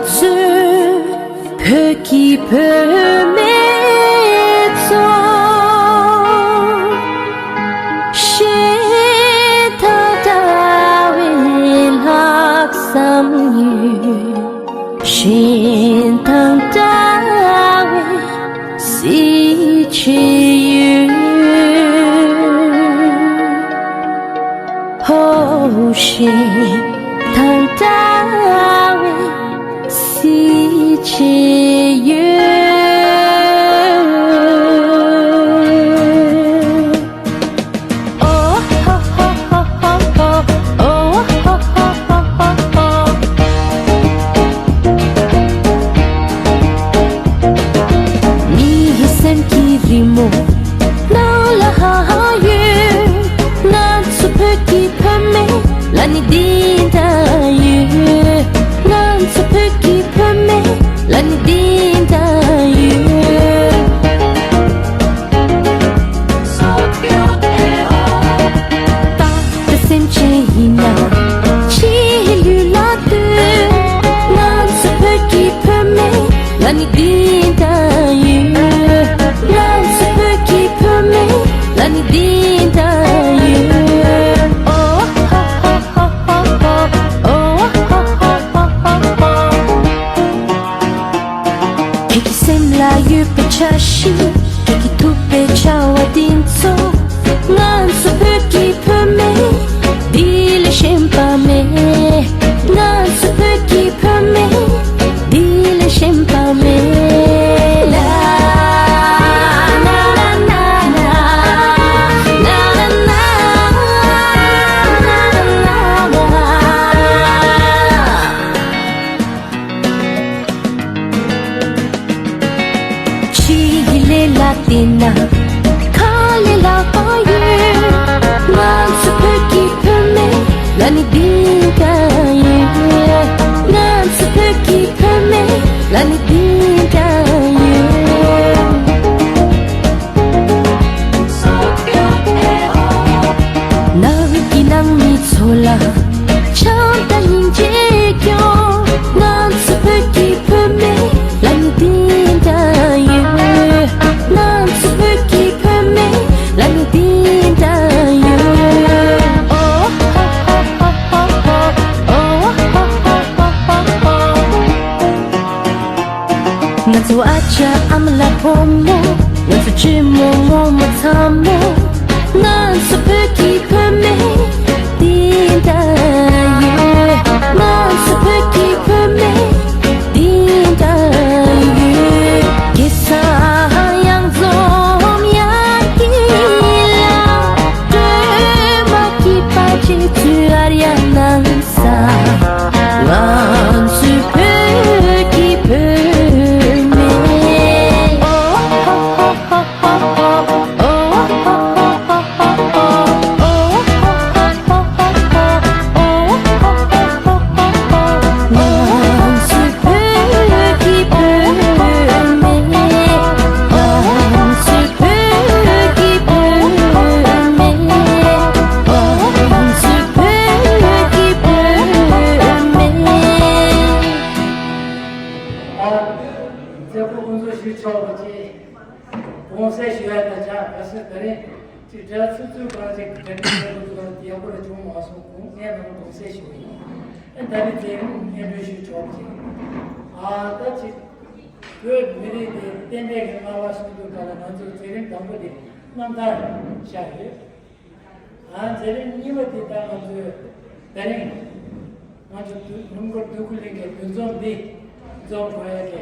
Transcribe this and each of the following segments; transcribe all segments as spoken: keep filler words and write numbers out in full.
ཚོས་བོད་ཀྱི་བུད་མེད་ཚོ་ཤེས་དང་འདྲ་བའི་ལྷག་བསམ་ཡོད། ཤེས་དང་འདྲ་བའི་གཟི་བརྗིད་ཡོད། ཧོ། ཤེས་དང་འདྲ་བའི་གཟི་བརྗིད་ཡོད། ཨོ་ཧོ་ཧོ་ཧོ་ཧོ་ཧོ། ཨོ་ཧོ་ཧོ་ཧོ་ཧོ་ཧོ། མིའི་སེམས་ཀྱི་རི་མོ་ནང་ལ་ཧ་ཧ་ཡོད། ང་ཚོ་བོད་ཀྱི་བུད་མེད་ལ་ནི་འདི་འདྲ་ཡོད། ང་ཚོ་བོད་ཀྱི་བུད་མེད་ལ་ནི་འདི་འདྲ་ཡོད། ད་ལྟ་སེམས་ཅན་ཡིན་ན་ཕྱིའི་ལུས་ལ་ལྟོས། ང་ཚོ་བོད་ཀྱི་བུད་མེད་ལ་ནི་འདི་འདྲ་ཡོད། ང་ཚོ་བོད་ཀྱི་བུད་མེད་ལ་ནི་འདི་འདྲ་ཡོད། ཨོ་ཧོ་ཧོ་ཧོ་ཧོ། ཨོ་ཧོ་ཧོ་ཧོ་ཧོ། ཁྱེད་ཀྱི་སེམས་ལ་ཡོད་པའི་འཆར་གཞི། ཁྱེད་ཀྱི་ཐུག་པའི་བྱ་བ་འདི་ཚོ། ང་ཚོ་བོད་ཀྱི་བུད་མེད་འདི་ལས་གཞན་པ་མེད། ང་ཚོ་བོད་ཀྱི་བུད་མེད་འདི་ལས་གཞན་པ་མེད། ལ་ལ་ལ་ལ། ཕྱིའི་ལས་ལ་བལྟས་ན་ཁ་ལས་ལྷག་པ་ཡོད། ང་ཚོ་བོད་ཀྱི་བུད་མེད་ལ་ནི་འདི་འདྲ་ཡོད། ང་ཚོ་བོད་ཀྱི་བུད་མེད་ལ་ནི་འདི་འདྲ་ཡོད། ནང་གི་ནང་མི་ཚོ་ལ་བྱམས་དང་སྙིང་རྗེ་སྐྱོང་། ང་ཚོ་བོད་ཀྱི་བུད་མེད་ལ་ནི་འདི་འདྲ་ཡོད། ང་ཚོ་བོད་ཀྱི་བུད་མེད་ལ་ནི་འདི་འདྲ་ཡོད། ཨོ་ཧོ་ཧོ་ཧོ་ཧོ། ཨོ་ཧོ་ཧོ་ཧོ་ཧོ། ང་ཚོ་ཨ་ཅག་ཨ་མ་ལགས་བུ་མོ། ང་ཚོ་ཆེན་མོ་ངོ་མ་ཚ་མོ། ང་ཚོ་བོད་ཀྱི་བུད་མེད་འདི་འདྲ་ཡོད། ང་ཚོ་བོད་ཀྱི་བུད་མེད་འདི་འདྲ་ཡོད། གེ་སར་གཡང་འཛོམས་ཡ་གི་ལ། སྒྲོལ་མ་སྐྱིད་པ་རྗེ་བཙུན་ཨརྱ་ནང་ས། ང་ཚོའི་བོད་ཀྱི་བུད་མེད། ཨ། མཛད་སྒོ་སྐོང་ཚོགས་ཞུས་ཆོག་པ་བཅས། དགོངས་སེལ་ཞུ་ཡ་དང་ཆ་ག་ཚོད་ད་རེས་ཅིག་གྲྭ་ཚུགས་ཚུགས་གང་ཅིག་གྲྭ་སྒྲིག་བྱེད་དགོས་འདུག་ལ་ཡག་པོ་ར་བྱུང་མ་སོང་། དགོངས་ངས་ནང་དགོངས་སེལ་ཞུ་གི་ཡིན། ཨ་ད་རེས་མཛད་རིམ་སྙན་སྒྲོན་ཞུས་ཆོག་པ་བཅས། ཨ་ད་ཅིག་བོད་མི་རིགས་དེ་རྟེན་འབྲེལ་གྱི་སྔ་བ་གསུང་དུས་ག་ལ་ང་ཚོ་མཛད་རིམ་དང་པོ་དེ་རྣམ་ཐར་བཞག་ཡོད། ཨ་མཛད་རིམ་གཉིས་པ་དེ་ད་ང་ཚོས་ད་རིང་ང་ཚོ་དུ་སྣུམ་འཁོར་དུ་ཀུ་ལིང་གི་འདུ་འཛོམས་འདི་འཛོམས་དགོས་ཡ་གི་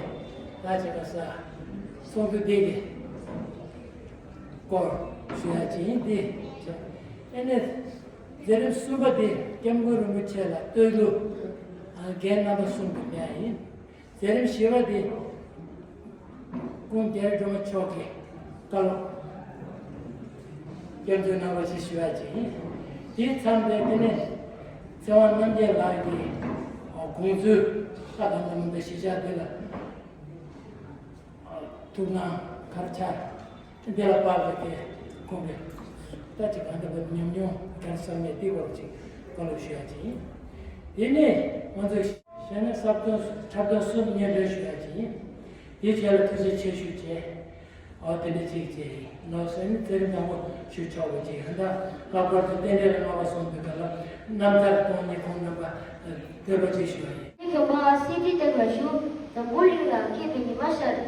ད་ཅི་ག་ས་གསུང་དུས་འདི་གི་སྐོར་ཞུ་ཡ་ཅིག་ཡིན། འདི་ཨེ་ནས་མཛད་རིམ་གསུམ་པ་འདི་སྐྱབས་མགོན་རིན་པོ་ཆེ་ལ་བསྟོད་གླུ་ཨ་རྒན་རྣམ་པ་གསུམ་གྱིས་བརྒྱབ་ཡིན། མཛད་རིམ་བཞི་པ་དེ་སྐུ་ངོ་རྒྱལ་བའི་སྒྲོལ་མ་མཆོག་གིས་བཀའ་སློབ་སྐྱབས་འཛུལ་གནང་བ་ཞིག་ཞུ་ཡ་ཅིག་ཡིན། དེ་མཚམས་དེ་དེ་ནས་ཚེ་དབང་རྣམ་རྒྱལ་ལགས་ཀྱིས་དགོངས་ཚུལ་ལྷ་དང་ལྷ་མོ་དང་གཞིས་ཆགས་དེ་ལ་ཐུགས་སྣང་ག་རེ་འཆར་དེ་ལ་དཔག་པའི་དེ་ཁོང་གིས་ད་ཅིག་གང་ལྟར་ཉམས་མྱོང་ག་རེ་བསམ་མེད་དེ་སྐོར་ཅིག་བཀའ་སློབ་ཞུ་ཡ་ཅིག་ཡིན། དེ་ནས་ང་ཚོས། ཡང་ན་ས་བོན་འཁྲབ་སྟོན་གསུམ་སྙན་སྒྲོན་ཞུ་ཡ་ཅིག་ཡིན། དེའི་ཆེད་ལ་ཐུགས་རྗེ་ཆེ་ཞུ་བྱས། ཨོ་དེ་འདྲ་ཅིག་བྱས་ཡིན་ནོ་ཟེར་ནས་ཚེ་རིང་དང་པོ་ཞུ་ཆོག་པ་ཅིག་ཡིན། ད་ལྷག་པར་དུ་རྟེན་འབྲེལ་ལ་བསྔགས་པ་གསུངས་པའི་སྐབས་ལ་རྣམ་ཐར་སྟོང་ཉིད་ཁོང་རྣམ་པ་བསྟོད་པ་ཅིག་ཞུ་བ་ཡིན། ཁྱོད་མ་སྲིད་དེ་སྟེང་ལ་བཞུགས། འཛམ་བུ་གླིང་ལ་མཁས་པའི་ཉི་མ་ཤར།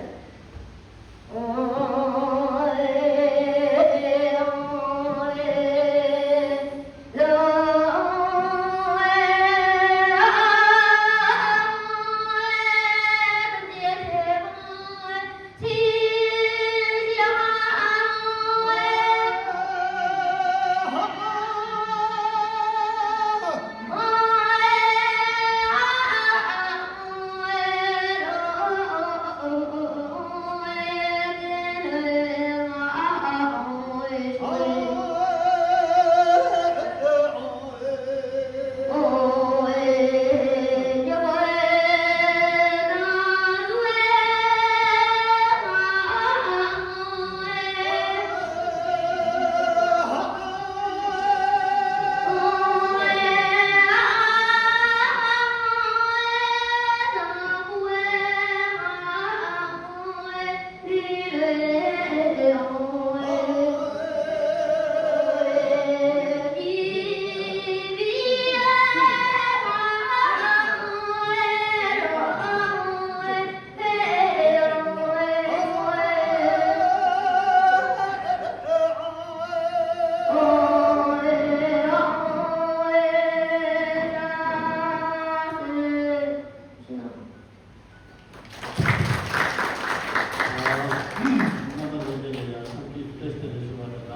རྣམ་པ་ལྷན་རྒྱས་ལ་ཡང་ཐུགས་རྗེ་བཀྲ་ཤིས་བདེ་ལེགས་ཞུ་བ་དང་།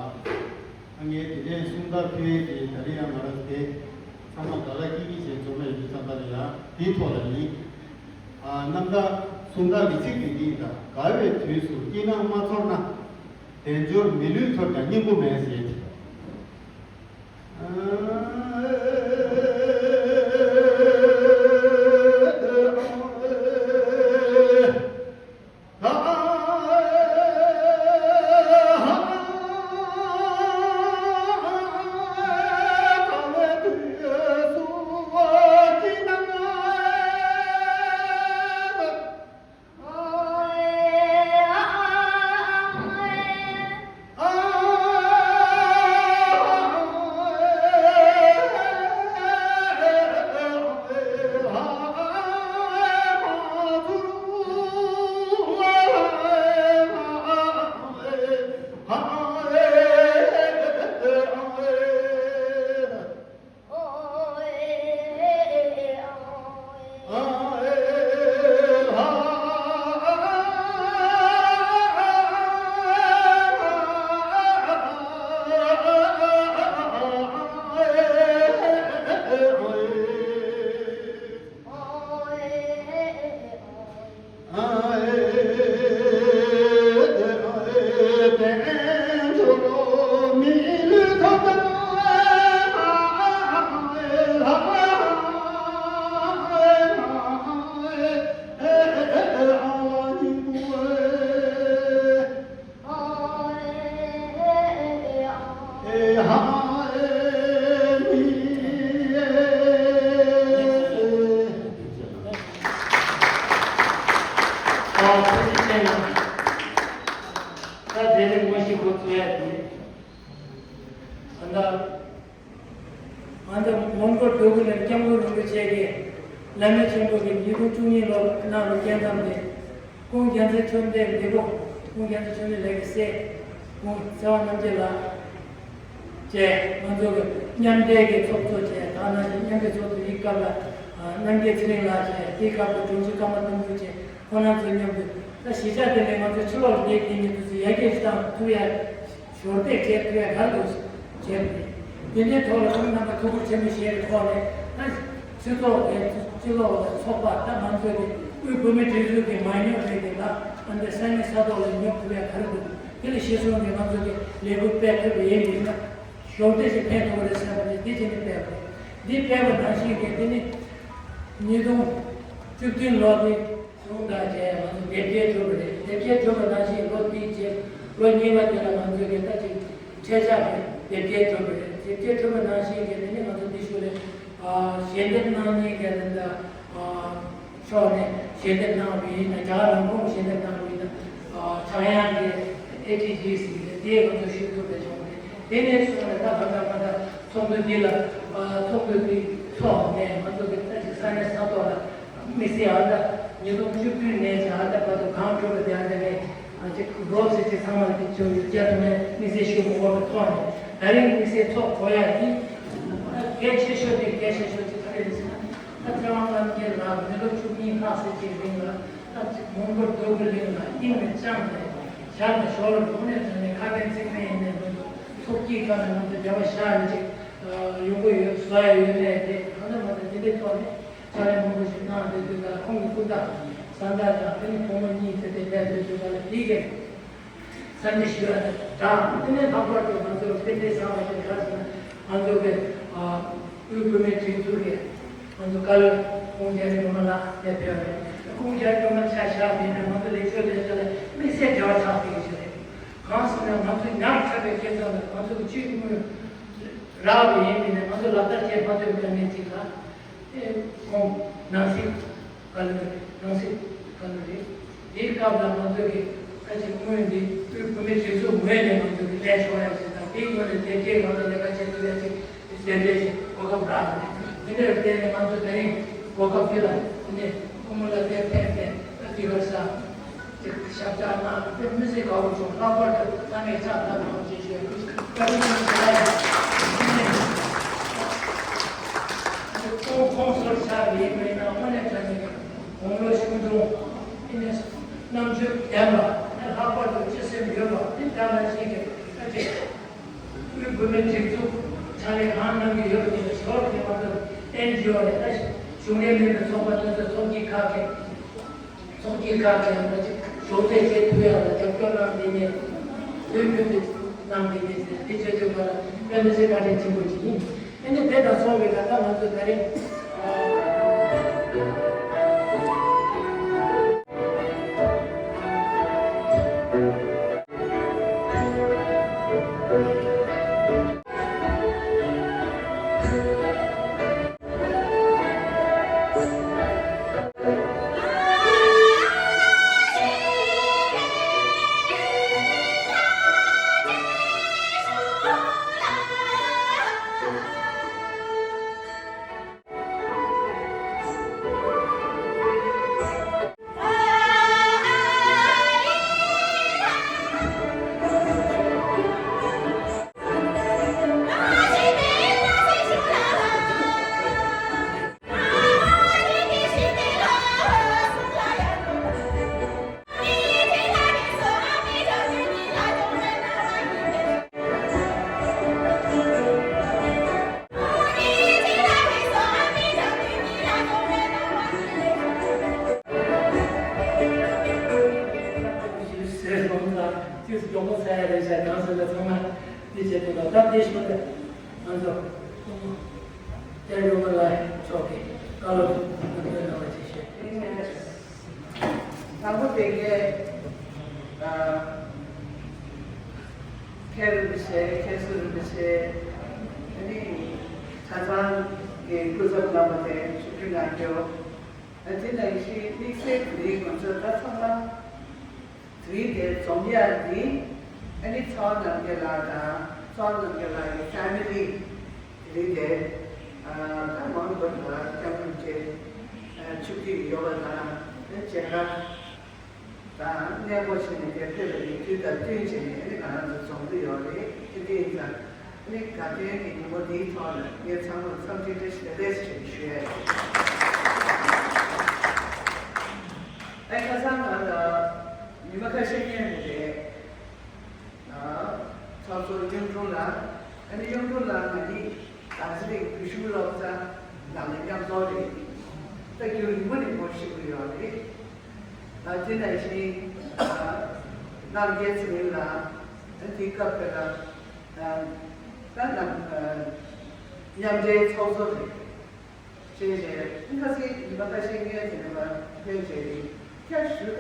ཨ་ངས་དེ་རིང་གསུང་བརྡ་ཕུལ་ཡས་དེ་ད་རེས་ཡང་ང་རང་དེ་ཚང་མ་དགའ་ལ་སྐྱིད་སྐྱིད་བྱས་འཛོམས་ཡོད་དུས་ཙམ་པ་ལ་ཡང་དེའི་ཐོག་ལ་ཡིན། ཨ་རྣམ་ཐར་གསུང་བརྡ་གི་ཚིག་དེ་འདི་ཡིན། ད་དགའ་བའི་དུས་སུ་སྐྱིད་སྣང་མ་ཚོར་ན། དལ་འབྱོར་མི་ལུས་ཚོར་ཀྱང་སྙིང་པོ་མེད་ཟེར། ང་ཚོ་མོན་གྷོ་འབྲུག་གི་ནས་སྐྱབས་མགོན་རིན་པོ་ཆེ་གིས་བླ་མེད་ཆེན་པོ་གི་ཉིས་སྟོང་བཅུ་གཉིས་ལོར་གནང་བའི་སྐྱེས་རྩོམ་དེ། ཀུན་མཁྱེན་བརྩེ་ཆོས་འདི་འདི་པོ། ཀུན་མཁྱེན་བརྩེ་ཆོས་འདི་ལས་ཀྱི་སྲས། ཀུན་བརྩེ་བ་རྣམ་རྒྱལ་ལགས་བཅས་ང་ཚོ་གི་མཉམ་འབྲེལ་གྱི་ཚོགས་གཙོ་བཅས། ད་ནང་བཞིན་མཉམ་འབྲེལ་ཚོགས་གཙོ་དེའི་སྐབས་ལ་རྣམ་རྒྱལ་ཚེ་རིང་ལགས་བཅས། དེའི་སྐབས་ལ་དྲུང་ཆེ་ཀརྨ་དམ་ཆོས་བཅས། ཁོང་རྣམ་ཚོ་མཉམ་དུ་ད་གཞིས་ཆགས་དེ་ནས་ང་ཚོ་ཕྱི་ལོགས་ལ་བསྡད་ཀྱི་མི་འདུག་ཚེ་ཡར་རྒྱས་ཅིག་བཏང་ཐུབ་ཡ། ཞོར་འདེགས་བྱེད་ཐུབ་ཡ་ག་རེ་འདུག་བྱས་ཏེ། དེ་འདྲའི་ཐོག་ལ་ཁོང་རྣམ་པ་ཐུགས་ཁུར་ཆེན་པོ་བཞེས་པའི་ཐོག་ནས་ད་སྤྱི་ཚོགས་རེད། སྤྱི་ཚོགས་ཚོགས་པ་ད་ང་ཚོ་གི་དབུས་བོད་མིའི་སྒྲིག་འཛུགས་ཀྱི་མ་ཉོབ་རེད་དེ། ད་ཨ་འདི་ས་གནས་ས་ཐོག་ལ་ཉོབ་ཐུབ་ཡ་ག་རེ་འདུག་དེ་ལ་གཞི་བཟུང་ནས་ང་ཚོ་གི་ལས་འགུལ་སྤེལ་ཐུབ་པ་ཡིན་ན་ཞོར་འདེགས་ཤིག་ཕན་ཐོགས་རེད་བསམ་པ་ནས་དེ་བྱས་ནས་སྤེལ་བ་རེད། འདི་སྤེལ་བ་ནང་བཞིན་གྱི་དེ་ནི་ཉིས་སྟོང་བཅུ་བདུན་ལོ་དེ། གཞུང་དང་བཅས་ང་ཚོ་དེབ་སྐྱེལ་གྲུབ་པ་རེད། དེབ་སྐྱེལ་གྲུབ་པ་ནང་བཞིན་ལོ་འདིའི་རྗེས་ལོ་གཉིས་པ་དེ་ལ་ང་ཚོས་གི་ད་ཅིག་འཕྲལ་ཆག་གི་དེབ་སྐྱེལ་གྲུབ་པ་རེད། དེབ་སྐྱེལ་གྲུབ་པ་ནང་བཞིན་གི་དེ་ནི་ང་ཚོ་འདི་ཤུལ་ལས་ཨ་ཞལ་འདེབས་གནང་མཁན་གི་ད་ཨ་ ཕྱོགས་ནས་ཞལ་འདེབས་གནང་བ་ཡིན་ན། རྒྱ་གར་ལམ་ཁོངས་ཞལ་འདེབས་གནང་བ་ཡིན་ན། ཨ། ཆང་ཡང་གི་ཨེ་ཊི་ཇི་ཟེར་གྱི་རེད། དེ་ང་ཚོ་ཞུ་ཐུབ་པའི་བྱུང་རེད། དེ་ནས་བཟུང་ནས་ད་གང་ལྟར་གང་ལྟར་ཚོགས་འདུ་འདི་ལ། ཨ། ཚོགས་འདུ་འདི་ཚོགས་ནས་ང་ཚོ་གི་ད་ཅིག་ས་གནས་ས་ཐོག་ལ་དམིགས་བསལ་ཨ་ད་ཉིས་སྟོང་བཅུ་བདུན་ནས་ཅིག་ཨ་ད་བར་དུ་གང་བྱུང་བ་དེ་ཨ་ད་ནས་ཨ་ཅིག་རོབ་ཙམ་ཅིག་ཚང་མ་ལ་དེ་བྱུང་ཡོད་རྒྱ་དུ་མའི་དམིགས་བསལ་ཞུ་མི་དགོས་པའི་ཐོག་ནས། ད་རིང་དམིགས་བསལ་ཚོགས་དགོས་ཡ་དེ་གལ་ཆེ་ཤོས་དེ། གལ་ཆེ་ཤོས་དེ་ག་རེ་རེད་ཟེར་ན། ད་ཚེ་དབང་རྣམ་རྒྱལ་ལགས་མི་ལོ་བཅུ་གཉིས་ལྷག་ཙམ་ཅིག་རིང་ལ། ད་ཅིག་མོན་གྷོ་རྡོ་སྐུ་གླིང་ལ་སྙིང་ནས་བཅངས་ནས་ཞབས་ནས་ཞོར་ལ་དངོས་གནས་དྲང་གནས་ཁ་ཕན་ཚིག་ཕན་ཡིན་ནས། ང་ཚོ་ཚོགས་ཀྱི་སྒང་ནས་ང་ཚོ་རྒྱལ་བ་ཤར་རིན་པོ་ཆེ་ཡོང་གི་ཡོད། བཟོ་ཡ་ཡོད་ལས་དེ་གང་ལྟར་མ་ལྟར་འདི་འདྲའི་ཐོག་ནས་ཕྱག་ལས་མང་པོ་ཞིག་གནང་བསྡད་དུས། ད་ཁོང་གི་སྐུ་ཟླ་བཟའ་ཟླ་དང་དེ་ནས་བུ་མོ་གཉིས་དེ་དེ་བསྡད་དུས་ཙམ་པ་ལ་དེ་གས་གསན་བཞེས་ཞུ་ཡ་དང་སྦྲགས། དེ་ནས་ལྷག་པར་དུ་ང་ཚོ་དཔེ་འདྲའི་བཟང་བ་ཞིག་ག་རེ་ཟེར་ན། ང་ཚོ་གི་ཨ་དབུས་བུད་མེད་སྒྲིག་འཛུགས་ཀྱི་ང་ཚོ་བཀའ་བློན་ཁོང་རྒྱ་རི་སྒྲོལ་མ་ལགས་དེ་ཕེབས་རེད། ཁོང་རྒྱ་རི་སྒྲོལ་མ་ཆ་བཞག་པ་ཡིན་ན་ང་ཚོ་ལས་ཕྱོགས་ལས་བྱ་ལ་དམིགས་བསལ་འབྲེལ་བ་ཆགས་བསྡད་ཀྱི་ཞིག་རེད། གང་ཟེར་ན་ང་ཚོ་ཉག་ཕྲ་བའི་སྐབས་ཙམ་ལ་ང་ཚོ་གི་སྤྱི་དངུལ་རག་པ་ཡིན་པ་ཡིན་ན། ང་ཚོ་ལག་བསྟར་བྱེད་མ་ཐུབ་པའི་དཀའ་ངལ་ཅིག་ལ། ཨེ། ཁོང་ནང་སྲིད་བཀའ་བློན་རེད། ནང་སྲིད་བཀའ་བློན་རེད། དེའི་སྐབས་ལ་ང་ཚོ་གི་ཁ་ཅིག་སྔོན་འདི་དབུས་བུད་མེད་སྒྲིག་འཛུགས་ངོས་ནས་ང་ཚོ་གི་ལས་ཤོར་ཡ་ཞིག་དང་། དེའི་ངོས་ནས་དེ་གའི་ནང་ལ་ལས་ཀ་བྱེད་ཐུབ་ཡ་ཅིག་གཟེར་འདྲ་ཞིག་གོ་སྐབས་རག་རེད། དེ་འདྲར་བརྟེན་ནས་ང་ཚོ་དེ་རིང་གོ་སྐབས་འདི་ལ་ནས་སྐུ་ངོ་ལ་དེ་ཕན་ཕན་ཨ་ཏི་གར་ས། ཞབས་བཅགས་གནང་སྟེ་མི་ཚེ་དགའ་བོ་བྱུང་། ལྷག་པར་དུ་ཚང་མས་ཕྱག་ཐག་གནང་བ་བཅས་ཞུ་ཡ། བཀའ་དྲིན་ཆེ་ཞུ་ཡ་ཡིན། ཁོང་ཁོང་ཚོར་ཆགས་པའི་མི་སྣ་དངོས་གནས་དྲང་གནས་དགུང་ལོ་ཆུང་ཆུང་། ཨེ་ནས་རྣམ་དཔྱོད་ལྡན་པ། ཨེ་ལྷག་པར་དུ་སྤྱི་སེམས་ཡོད་པ་དེ་འདྲ་མ་ཞིག་གིས་ཨ་ཅེ། དབུས་བུད་མེད་སྒྲིག་འཛུགས་ཕྱག་ལས་གང་གནང་གི་ཡོད་པ་དེ་ལ་ཞོར་དེ་མ་གཏོགས་ཨེན་ཇི་ཨོ་རེད། ད་གཞུང་འབྲེལ་མིན་པའི་ཚོགས་པ་སོ་སོའི་ཚོགས་སྐྱིད་ཁག་གི་ཚོགས་སྐྱིད་ཁག་གི་ཡང་ན་ཅིག་གཞོགས་འདེགས་བྱེད་ཐུབ་ཡག་ལ་རྒྱབ་སྐྱོར་གནང་བསྡད་མཁན། མཐུན་རྐྱེན་དེ་གནང་བསྡད་མཁན་ཟེར། དེ་བྱེད་དུས་ང་ལ་དཔེ་མི་སྲིད་བཀའ་དྲིན་ཆེན་པོ་ཅིག་ཡིན། ཨེ་ནས་དེ་དང་མཚུངས་པའི་ད་ལྟ་ང་ཚོ་ད་རེས། ཟེར་སོང་ཙང་། ཅིག་མགྱོགས་པོ་ཚར་ཡ་རེད་ཤག་གང་ཟེར་ན་ཚང་མ་འདི་བྱེད་དུས་ལ། ད་དེ་ཞུ་ན་ང་ཚོ་སྐྱབས་མགོན་ལགས་མཆོག་གིས་བཀའ་སློབ་ལམ་སྟོན་གནང་བ་ཅིག་ཞུ། དང་པོ་དེ་གའི་ཨ་མཁན་རིན་པོ་ཆེ། མཁན་ཟུར་རིན་པོ་ཆེ། ཨ་ནི་གྲྭ་ཚང་གི་སྐུ་ཚབ་རྣམ་པ་དེ་ཆིབས་བསྒྱུར་གནང་རྒྱུ། ཨ་དེ་ནང་བཞིན་དམིགས་བསལ་དེ་རིང་ང་ཚོ་ད་ཚང་མ་དེ་རིང་དེ་འཛོམས་ཡག་འདི་ཨ་ནི་ཚེ་དབང་རྣམ་རྒྱལ་ལགས་དང་ཚེ་དབང་རྣམ་རྒྱལ་ལགས་ཀྱི་ཕེ་མི་ལི། དེ་རིང་དེ་ཨ་ད་མང་པོ་ལ་སྐྱབས་མགོན་བཅས་ཨ་ཆིབས་བསྒྱུར་ཡོད་པ་དང་། དེ་མཇལ་ཁ་དང་གནས་སྤོ་བྱས་ནས་དེར་ཕེབས་པ་ཡིན་དུས། ད་བསྟུན་བྱས་ནས་ཨ་ནི་ང་རང་ཚོ་འཛོམས་ཀྱི་ཡོད་རེད། དེ་འདྲ་ཡིན་ཙང་ཨ་ནི་དགའ་སྟོན་གྱི་ཉིན་མོ་འདིའི་ཐོག་ལ་ངས་ཚང་མར་འཚམས་འདྲི་བཀྲ་ཤིས་བདེ་ལེགས་ཞེས་ཞུ་ཡ་ཡིན། ཨ་ཁ་སང་ང་ལ་ཉི་མ་ཁ་ཤས་སྔོན་ནས་རེད། ཨ་ཚོགས་གཙོ་གཡུང་དྲུང་ལགས། ཨ་ནི་གཡུང་དྲུང་ལགས་ང་གཉིས་དཱར་ཇི་ལིང་བོད་གཞུང་སློབ་གྲྭ་ནང་ནས་མཉམ་འཛོམས་རེད། ད་རྒྱུན་རིང་པོ་ནས་ངོ་ཤེས་ཀྱི་ཡོད་རེད། ཨ་དེ་ནང་བཞིན་ཨ་རྣམ་རྒྱལ་ཚེ་རིང་ལགས། ཨ་དེའི་སྐབས་དེ་ལ་ཨ་ད་རྣམ་ཨ་མཉམ་འབྲེལ་ཚོགས་གཙོ་རེད། བྱས་རྗེས་ཁ་སང་ཉི་མ་ཁ་ཤས་སྔོན་དེ་ནས་མར་ཕེབས་རྗེས་ནས་ཁྱེད་ཞུ།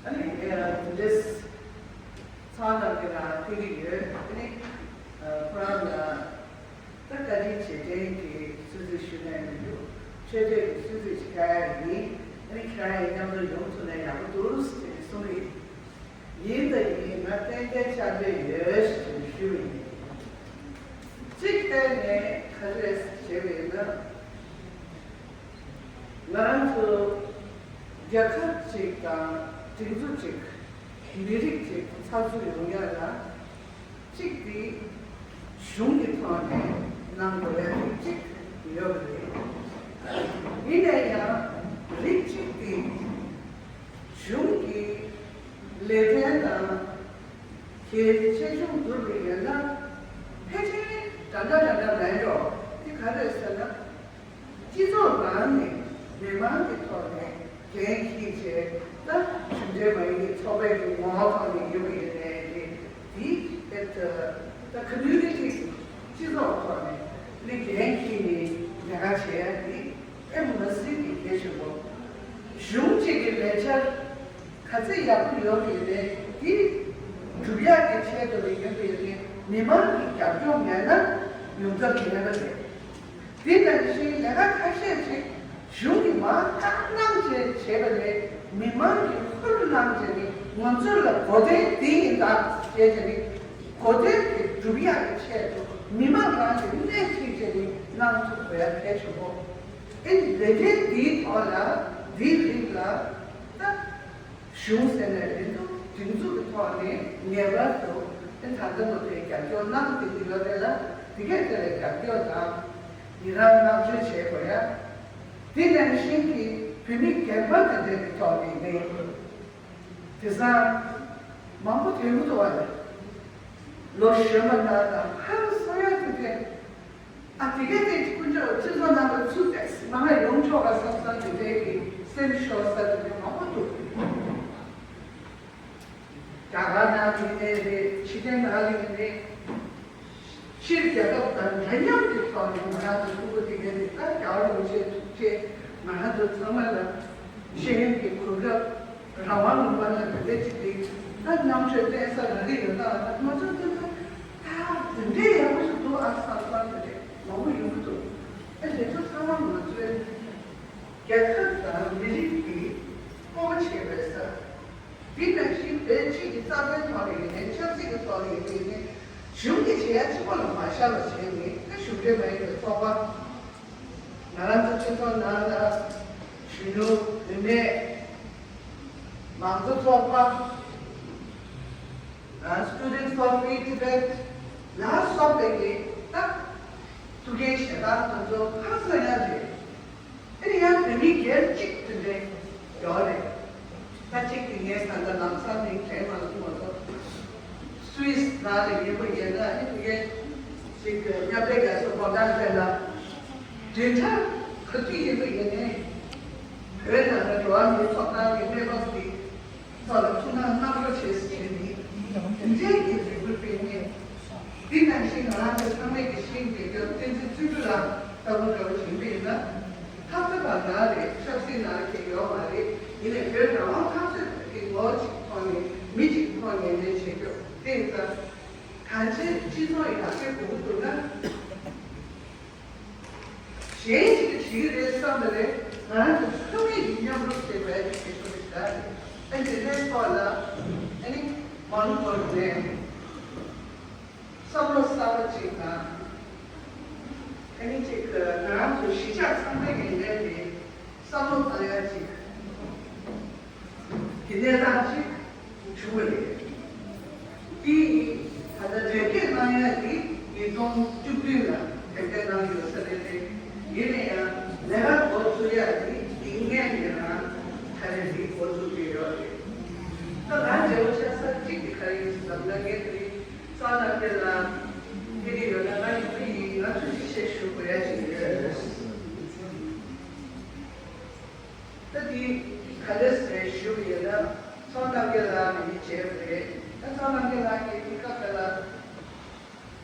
ཨ་ནི་ཨ་དེ་འདྲས་ཚང་ནང་གི་ལ་ཕེབས་ཀྱི་ཡོད། ཨ་ནི་ཨ་ཁོ་རང་ལ་ད་བཀའ་དྲིན་རྗེས་དྲན་གྱི་གསོལ་ཚིགས་ཞུ་གནང་ཡོད་འདུག་ཆོས་དད་ཀྱི་གསོལ་ཚིགས་ཤིག་ཕུལ་ཡ་ཡིན། ཨ་ནི་ཁྱེད་རང་ཡང་མཉམ་དུ་ཡོང་ཐུབ་ན་ཡག་པོ་འདུག་ཟེར་ནས་གསུང་གི་ཡིན། ཡིན་དང་ཡིན། ང་ཏན་ཏན་བཅར་འདོད་ཡོད་ཞེས་ཞུས་པ་ཡིན། གཅིག་བལྟས་ནས་ག་རེ་རེད་ཟེར་བྱས་པ་ཡིན་ན། ང་རང་ཚོ་རྒྱལ་ཁབ་ཅིག་དང་སྒྲིག་འཛུགས་ཅིག་མི་རིགས་ཅིག་གསར་འཛུགས་ཡོང་ཡ་ལ། གཅིག་དེ་གཞུང་གི་ཐོག་ནས་གནང་དགོས་ཡ་དེ་གཅིག་ཡོད་པ་རེད། ཡིན་ན་ཡང་རིགས་གཅིག་དེ་གཞུང་གི་ལས་དོན་དང་གལ་ཆེ་ཆུང་བསྡུར་བ་ཡིན་ན། ཕལ་ཆེར་འདྲ་འདྲ་འདྲ་འདྲ་མེད་འགྲོ། དེ་ག་རེ་རེད་ཟེར་ན། སྤྱི་ཚོགས་ནང་ནས་མི་མང་གི་ཐོག་ནས་འགན་འཁྱེར་བྱས། ད་གཞུང་འབྲེལ་མ་ཡིན་པའི་ཚོགས་པའི་གི་ངོ་བོ་ཐོག་ནས་ཡོད་པ་ཡིན་ནའི་རེད། དེ་ད་ད་ཀོ་མུ་ནི་ཊི་སྤྱི་ཚོགས་ཐོག་ནས་ནི་འགན་འཁྱེར་ནས་ལས་ཀ་བྱེད་ཡ་དེ་དཔེ་མི་སྲིད་ཀྱི་གལ་ཆེན་པོ། གཞུང་གཅིག་གི་ལས་འཆར་ག་ཚད་ཡག་པོ་ཡོད་པ་ཡིན་ནའི་དེ་སྒྲུབ་ཡག་གི་ཆེད་དུ་ལས་ཡོད་པ་ཡིན་ནའི་མི་མང་གི་རྒྱབ་སྐྱོར་མེད་ན་ཡོང་ཐབས་མེད་པ་རེད། དེ་ནང་བཞིན་ལས་ཀ་ཁ་ཤས་ཤིག་གཞུང་གིས་མར་བཀའ་གནང་བྱས་བྱས་པ་ལས། མི་མང་གིས་ཧུར་གནང་བྱས་ནས་ང་ཚོ་ལ་གོ་དོན་དེ་ཡིན་ད་ཟེར་བྱས་ནས་གོ་དོན་དེ་སྒྲུབ་ཡག་གི་ཆེད་དུ་མི་མང་རང་གིས་སྣེ་ཁྲིད་བྱས་ནས་གནང་ཐུབ་དགོས་ཡ་གལ་ཆེན་པོ། ཨེ་ནི་ལས་དོན་འདིའི་ཐོག་ལ་འདིའི་རིགས་ལ་ད། གཞུང་ཟེར་ནས་མི་འདུག་སྒྲིག་འཛུགས་ཀྱི་ཐོག་ནས་ངེས་པར་དུ་ཨེ་ད་ལྟ་མ་ཐོན་རྒྱབ་སྐྱོར་གནང་དེ་འདི་ལོ་རེ་ལ་དེ་གས་དེ་ལ་རྒྱབ་སྐྱོར་དང་ཡི་རང་བསྔགས་བརྗོད་བྱེད་དགོས་ཡ། དེ་ནང་བཞིན་གྱི་བོད་མི་རྒན་པ་དེ་འདྲ་གི་ཐོག་ནས་ནི་དེང་སང་མང་པོ་ཐོན་གྱི་འདུག་བ་ལ། ལོ་གཞོན་པ་དག་དང་ཧང་སང་ཡ་དེ་འདྲ། ཨ་དེ་གས་དེ་དཀོན་མཆོག་སྤྱི་ཚོགས་ནང་ལ་ཚུད་དེ་མ་ལ་ཡོང་ཆོག་ག་བསམ་བསམ་དེ་འདྲའི་གི་སེམས་ཤོར་ས་དེ་འདྲ་མང་པོ་འདུག་རྒྱ་གར་ནང་ལ་ཡིན་ནའི་རེད། ཕྱི་རྒྱལ་ནང་ལ་ཡིན་ནའི་ཕྱིར་རྒྱལ་ཁབ་དང་འདྲ་མཉམ་གྱི་ཐོག་ནས་ང་རང་ཚོ་ཕྲུ་གུ་དེ་གས་དེ་ད་རྒྱལ་བ་རིན་པོ་ཆེ་ཐུགས་རྗེ་ང་རང་ཚོ་ཚང་མ་ལ་ཤེས་ཡོན་གྱི་གོ་སྐབས། རང་དབང་ལུང་པ་ལ་དེ་འདྲ་ཅིག་རེད། ད་རྣམ་དཔྱོད་བསྟན་ས་རང་རེད་ཡོད་ད། ང་ཚོ་ཚོ་ཚོ་ད་དེ་འདྲའི་ཡག་པོ་ཞིག་འདུག་ཨ་བསམ་བསམ་དེ་འདྲ་མང་པོ་ཡོང་གི་འདུག་ཨ་དེ་ཚོ་ཚང་མ་ང་ཚོའི་རྒྱལ་ཁབ་དང་མི་རིགས་ཀྱི་སྤོབས་པ་བྱེད་པའི་ས། དེ་ནང་བཞིན་བོད་སྤྱི་གི་རྩ་དོན་ཐོག་ནས་ཡིན་ནའི་ཆབ་སྲིད་ཀྱི་ཐོག་ནས་ཡིན་ནའི་གཞུང་གིས་བྱེད་ཡ་གཅིག་པོ་ལ་མ་བཞག་པ་བྱས་ནས་ད་གཞུང་འབྲེལ་མ་ཡིན་པའི་ཚོགས་པ། ང་རང་ཚོ་སྤྱི་ཚོགས་ནང་ལ་གཞོན་ནུ་བུད་མེད་མང་གཙོ་ཚོགས་པ། Students for Free Tibet ལ་སོགས་པའི་གི་ད་ཐུགས་འགན་བཞེས་སྟངས་དེ་ཚོ་ཧང་སང་ཡ་རེད། ཨེ་ནི་ཡང་བོད་མི་སྒེར་གཅིག་དེ་འདྲའི་ཡོད་རེད། ད་གཅིག་དེ་ངས་ད་ལྟ་ལམ་སང་ནས་དྲན་མ་སོང་བ་དང་། སུད་སི་ནང་ལ་ཡིན་པ་ཡིན་ན་ཨེ་ནི་ངས་ཅིག་མཉམ་འབྲེལ་རྒྱལ་ཚོགས་སྐོར་ཐག་སྤེལ་ལ་གྲོས་འཆར་ག་དུས་ཡིན་པ་ཡིན་ནའི་བོད་ནང་ལ་འགྲོ་བ་མིའི་ཐོབ་ཐང་གི་གནས་བབ་དེ། ཚོགས་ལ་ཐུགས་སྣང་གནང་རོགས་བྱེད་ཟེར་གྱི་ཡིན། འདི་འདྲའི་གི་རེ་སྐུལ་སྤེལ་མཁན། འདི་ནང་བཞིན་ང་རང་ཚོ་ཚང་མས་ཀྱི་ཤེས་ཀྱི་རྒྱབ་བསྟན་འཛིན་བརྩོན་འགྲུས་ལགས་ལྟ་བུ་འདྲ་བོ་ཞིག་ཡིན་པ་ཡིན་ན། འཐབ་རྩོད་པ་ནང་རེད། ཆབ་སྲིད་ནང་གི་ཡོད་མ་རེད། ཡིན་ནའི་བོད་རང་དབང་འཐབ་རྩོད་ཀྱི་ངོ་བོ་གཅིག་ཐོག་ནས་མི་གཅིག་ཐོག་ནས་ལས་བྱེད་རྒྱུ་དེ་ཡིན་ཙང་། གང་ཅི་སྤྱི་ཚོགས་ཡི་ལག་ཁྱེར་དགོས་ཀྱི་འདུག་ན། གཞན་ཞིག་གིས་བྱེད་ཀྱི་རེད་བསམ་པ་ལས་ང་རང་ཚོ་ཚང་མས་ཀྱི་མཉམ་རུབ་བྱེད་པའི་གལ་ཆེ་བ་ཞིག་རེད། ཨ་འདི་འདྲའི་ཐོག་ལ་ཨ་ནི་མང་པོ་ནས་བསམ་བློ་གསར་པ་ཅིག་དང་། ཨ་ནི་ཅིག་ང་རང་ཚོ་གཞིས་ཆགས་ཚང་མའི་ངོས་ནས་བསམ་བློ་བཏང་ཡ་ཅིག་གི་གནས་སྟངས་ཤིག་བྱུང་བ་རེད། དེ་ད་ལྟ་འགྲེལ་བརྗོད་གནང་ཡ་དེ་ཉིས་སྟོང་བཅུ་བདུན་ལ་འགྲེལ་བརྗོད་གནང་ཡོད་ས་རེད་དེ། ཡིན་ན་ཡང་ལས་ཀ་འགོ་ཚུགས་ཡ་དེ་དེ་སྔོན་ནས་རང་ད་རེས་འདི་འགོ་ཚུགས་ཀྱི་ཡོད་རེད། ད་ང་འབྲེལ་བ་ཆགས་ས་གཅིག་དེ་ག་རེ་ཡིན་ཟེར་ན་ངས་དེ་རིང་སང་ནང་དེ་ལ་དེ་རིང་ཡོད་ན་ང་ཡིན་གྱི་ཡིན། ང་ཚོས་ཅི་བྱེད་ཞུ་དགོས་ཡ་ཅིག་ཡོད། ད་དེ་ག་འདྲ་ཟེར་ཞུ་གི་ཡོད་ན། ཚོགས་རྣམ་རྒྱལ་ལགས་ཀྱིས་བྱས་པ་རེད། ད་ཚོགས་རྣམ་རྒྱལ་ལགས་ཀྱིས་དེ་སྐབས་དེ་ལ་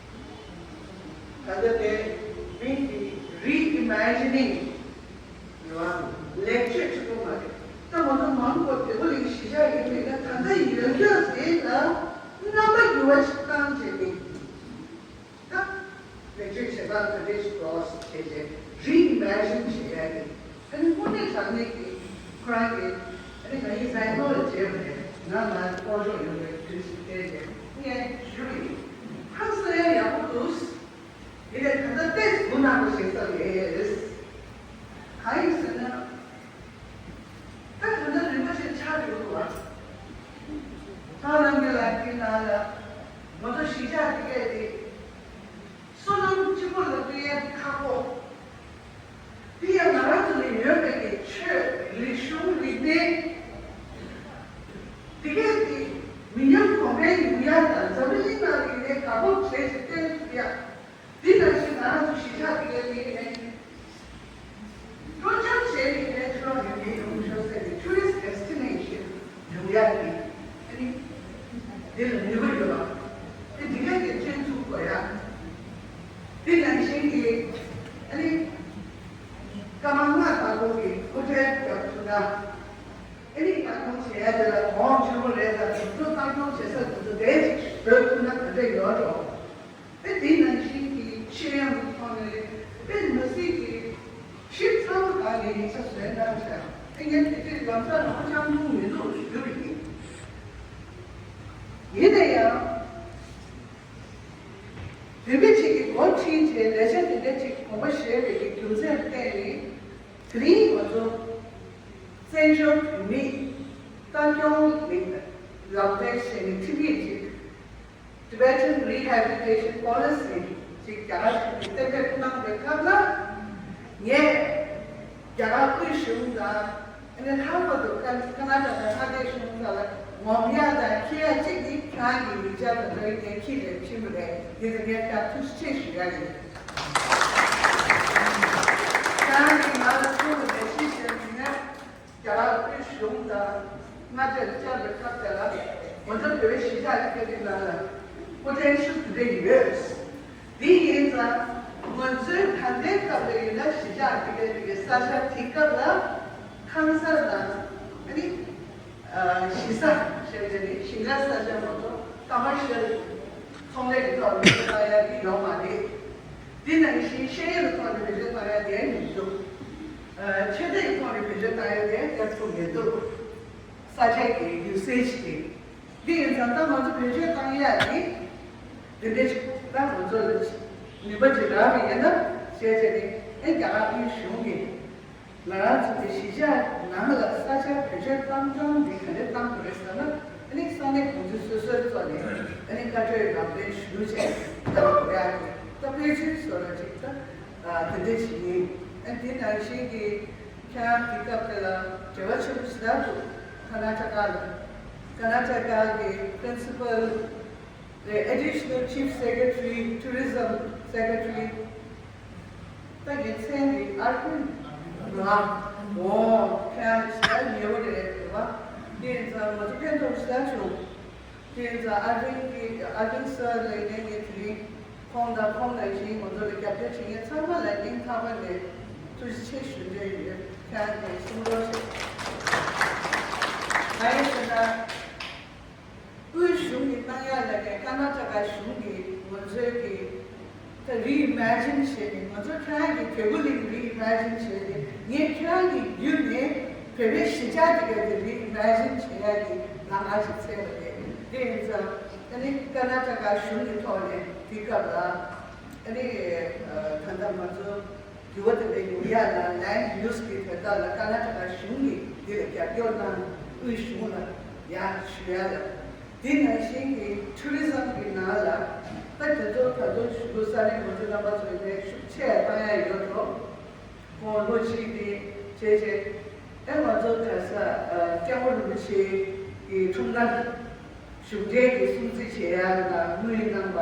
ད་ལྟ་དེ་མིང་དེ་Reimagining ལེགས་བཅོས་གཅིག་པོ་མ་རེད། ད་ང་ཚོ་མང་པོ་བོད་པ་ལ་གཞིས་ཆགས་ཡིན་མིན་ན་ད་ལྟ་ཡོད་རྒྱུ་ཟེར་ན་རྣམ་པ་འགྱུར་བ་ཞིག་བཏང་བྱས་ནས། ད་ལེགས་བཅོས་བྱེད་སྟངས་ག་འདྲས་ཤིག་འགྲོ་བྱས་རྗེས་Reimagining བྱེད་ཡ་གི་ ཐོག་ལ་བྱས་པ་རེད། ང་ང་ལྐོག་ཞོག་ཡོང་བའི་དུས་སུ་བལྟས་ཏེ་ངས་ཞུ་བ་ཡིན། ཧང་སང་ཡག་པོ་འདུག་དེ་ནས་ད་ལྟ་ཏེས་དགུ་ནང་དུ་ཞིག་ས་རེད། གང་ཡིན་ཟེར་ན། ད་ད་ལྟ་རིན་པོ་ཆེ་ཆགས་ཡོད་འདུག་བ། ཐང་རང་གི་ལ་དེའི་ནང་ལ་ང་ཚོ་གཞིས་ཆགས་དེ་གས་དེ་བསོད་ནམས་སྤྱི་བོ་ལ་བསྟོད་ཡ་དེ་ཁག་པོ། དེ་ཡང་ང་རང་ཚོ་ལ་ཡོད་པའི་གི་ཆོས་རིག་གཞུང་རིག་གནས། དེ་གས་དེ་མི་ཉམས་གོང་འཕེལ་ཡོང་ཡ་དང་འཛམ་བུ་གླིང་ནང་ལ་ཡིན་ནའི་དགའ་སྤོབས་བྱས་ཏེ་བསྟན་ཐུབ་ཡ། འདི་ནང་བཞིན་ང་རང་ཚོ་གཞིས་ཆགས་དེ་གའི་མི་ཡིན་ནའི། སྤྲོ་འཆམ་བྱས་ནས་ཡིན་ནའི་ཕྱི་ལོགས་ནས་མི་ཡོང་ཤོག་ཟེར་ནས་ཊུ་རི་སི་ཊི་ཌེ་སི་ཊི་ནེ་ཤན་ཡོང་ཡག་གི་ཨ་ནི་འདི་ལ་ནུས་པ་ཡོད་པ། ཨ་འདི་གའི་གི་སྤྱན་ཚུགས་དགོས་ཡ། འདི་ནང་བཞིན་གྱི་ཨ་ནི་སྐར་མ་ལྔ་དང་པོ་གི་སྐུ་ཕྲེང་རྒྱབ་ཐུབ་ན། ཨ་ནི་ད་དུང་བྱེད་ཡ་དེ་ལ་གོང་ཆེན་པོ་རེད་ལ་དུས་ཚོད་བཏང་སྐྱོང་བྱེད་ས་དུས་ཚོད་དེ་ཅིག་བཟོས་ཐུབ་ན་ག་འདྲ་ཡོད་འགྲོ། དེ་དེ་ནང་བཞིན་གྱི་ཤེས་ཡོན་གྱི་ཐོག་ནས་དཔེ་མི་སྲིད་ཀྱི་ཞིབ་ཚགས་པོ་དག་ནས་ཡིག་ཆ་བཟོས་གནང་བྱས། དེ་ངས་དེ་དུས་ལམ་སང་ལོ་ཆང་འཐུང་མི་འདུག་ཞུ་རྒྱུ་ཡིན། ཡིན་ན་ཡང་རིན་པོ་ཆེ་གི་འགོ་ཁྲིད་བྱས་ལས་བྱ་དེ་འདྲ་ཅིག་དགོངས་པ་བཞེས་པའི་གི་རྒྱུ་མཚན་བརྟེན་ནས་དེ་རིང་ང་ཚོ་བཙན་བྱོལ་བོད་མིའི་ལྟ་སྐྱོང་ལས་ལམ་སྟོན་བྱས་ནས་ཁྲིམས་ཡིག་ཅིག Tibetan Rehabilitation Policy ཅིག་རྒྱ་གར་གཞུང་གིས་གཏན་འབེབས་གནང་པའི་སྐབས་ལ། ངས་རྒྱ་གར་དབུས་གཞུང་དང་ཨ་ནི་ལྷག་པར་དུ་ཀ་ཀ་ན་ཊ་ཀ་མངའ་སྡེ་གཞུང་ཚང་ལ་ངོམ་ཡག་དང་འཁྱེར་ཡག་གཅིག་ནི་ཁྱེད་རང་གི་ཡིག་ཆ་དང་འདྲ་བའི་ངས་འཁྱེར་ནས་ཕྱིན་པ་རེད། དེ་ཚོ་ངས་ཁྱེད་རང་ཐུགས་རྗེ་ཆེ་ཞུ་ཡག་ཡིན། ཁྱེད་རང་གིས་ང་ལ་ཐུགས་ལ་ལས་གཞི་བྱས་ནས་ངས། རྒྱ་གར་དབུས་གཞུང་དང་མངའ་སྡེར་བཅར་བའི་སྐབས་དེ་ལ་ང་ཚོ་བོད་པའི་གཞིས་ཆགས་ཀྱི་སྐད་ཡིག་ནང་ལ་སྐུ་ཕྲེང་ཤུགས་དེ་འདྲ་ཡོད། འདི་ཡིན་ཙང་ང་ཚོའི་ད་ལྟའི་སྐབས་ལ་ཡིན་ན་གཞིས་ཆགས་དེ་གའི་དེ་གའི་ས་ཆ་དེ་སྐབས་ལ་ཁང་གསར་དང་ཨ་ནི་གཞིས་ས་ཞེས་པ་ནི་ཞིང་ཁ་ས་ཆ་མ་གཏོགས་ཀ་མར་ཤལ་ཚོང་ལས་ཀྱི་ཐོག་ནས་བེད་སྤྱོད་གཏོང་ཡ་དེ་ཡོད་མ་རེད། འདི་ནང་བཞིན་ཤེས་ཡོན་གྱི་ཐོག་ནས་བེད་སྤྱོད་གཏོང་ཡ་དེ་མི་འདུག་ཆོས་དད་ཀྱི་ཐོག་ནས་བེད་སྤྱོད་གཏོང་ཡ་དེ་ཡག་པོ་མི་འདུག་ས་ཆ་གི་ཡུ་སེ་ཇི་དེ། འདི་ཡིན་ཙང་ད་ང་ཚོ་བེད་སྤྱོད་གཏོང་ཡ་དེ་འདི་འདྲ་ཞིག་ད་ང་ཚོ་ལ་ནུས་པ་ཅིག་རག་པ་ཡིན་ན་ཞེས་བྱས་ནས་ཨེ་རྒྱ་གར་དབུས་གཞུང་གིས། ང་རང་ཚོ་གི་གཞིས་ཆགས་ནང་ལ་ས་ཆ་བེད་སྤྱོད་གཏོང་སྟངས་འདི་ག་འདྲ་གཏོང་དགོས་རེད་ཟེར་ན། ཨ་ནི་ས་གནས་གུང་སེང་སོ་སོའི་ཐོག་ནས་ཨ་ནི་བཀའ་འཁྲོལ་ལམ་སྟོན་ཞུ་བྱས་གཏོང་དགོས་ཡག་གི་ད་དཔེ་མཚོན་བཟོ་འདྲ་ཅིག་ད་དེ་འདྲ་ཞིག་ཡིན། ཨ་དེ་ནང་བཞིན་གྱི་ཁྱེད་རང་དེ་སྐབས་དེ་ལ་འབྲེལ་བ་ཆེན་པོ་ཞེ་དྲག་འདུག་ཀར་ནཱ་ཊ་ཀ་ལ། ཀར་ནཱ་ཊ་ཀ་གི་Principal རེད། Additional Chief Secretary, Tourism Secretary ད་ངའི་མཚན་འདི་ཨར་ཝིན་ར། འོ་ཁྱེད་རང་ཞེ་དྲག་ཉེ་བོ་རེད་རེད་བ། དེ་ཡིན་ཙང་ང་ཚོ་ཕན་ཐོགས་ཞེ་དྲག་བྱུང་། དེ་ཡིན་ཙང་ཨར་ཝིན་གྱི་ཨར་ཝིན་སར་ལ་ངས་ངས་དེ་རིང་ཁོང་དང་ཁོང་ནང་བཞིན་ང་ཚོ་ལ་རྒྱབ་སྐྱོར་བྱེད་མཁན་ཚང་མ་ལ་སྙིང་ཐག་པ་ནས་ཐུགས་རྗེ་ཆེ་ཞུ་འདོད་ཡོད། ཁྱེད་རང་གི་གསུང་རོགས་བྱེད། གང་ཡིན་ཟེར་ན། དབུས་གཞུང་གིས་གནང་ཡ་ལབ་ནས་ཀར་ནཱ་ཊ་ཀ་གཞུང་གིས་ང་ཚོའི་གི་ད་རི་ཨི་མེ་ཇིན་བྱས་ནས་ང་ཚོ་ཁྱེད་རང་གི་གྱལ་པོ་ལིང་རི་ཨི་མེ་ཇིན་བྱས་ཏེ་ངས་ཁྱེད་རང་གི་བརྒྱུད་ནས་བོད་པའི་གཞིས་ཆགས་དེ་ག་དེ་རི་ཨི་མེ་ཇིན་བྱེད་ཡ་གི་ལམ་ཁ་ཞིག་བཙལ་བ་རེད། དེ་ཡིན་ཙང་ཨ་ནི་ཀར་ནཱ་ཊ་ཀ་གཞུང་གི་ཐོག་ནས་དེ་སྐབས་ལ་ཨ་ནི་ད་ལྟ་ང་ཚོ། འགྱུར་བ་དེ་འདྲ་ཡོང་ཡ་ལ་ལན་ཡུས་ཀྱི་དོན་དག་ལ་ཀར་ནཱ་ཊ་ཀ་གཞུང་གིས་འདི་ལ་རྒྱབ་སྐྱོར་གནང་། དབུས་གཞུང་ལ་ཡ་ཞུ་ཡ་ལ། འདི་ནང་བཞིན་གྱི་ཊུ་རི་ཛམ་གྱི་ནང་ལ་ད་དེ་ཚོ་ད་དུང་ཞུ་ས་ནས་ང་ཚོའི་རྣམ་པ་ཚོ་ཡིན་ནའི་ཤུགས་ཆེ་བཏང་ཡ་ཡོད་འགྲོ། ཁོང་ལོ་གཅིག་དེ་བྱས་བྱས་ཨེ་ང་ཚོ་ག་ས་སྐྱབས་མགོན་རིན་པོ་ཆེ་གི་འཁྲུངས་སྐར། བཞུགས་གྲལ་གྱི་སྲུང་བརྩི་བྱེད་ཡ་ལ་དངུལ་གནང་པ།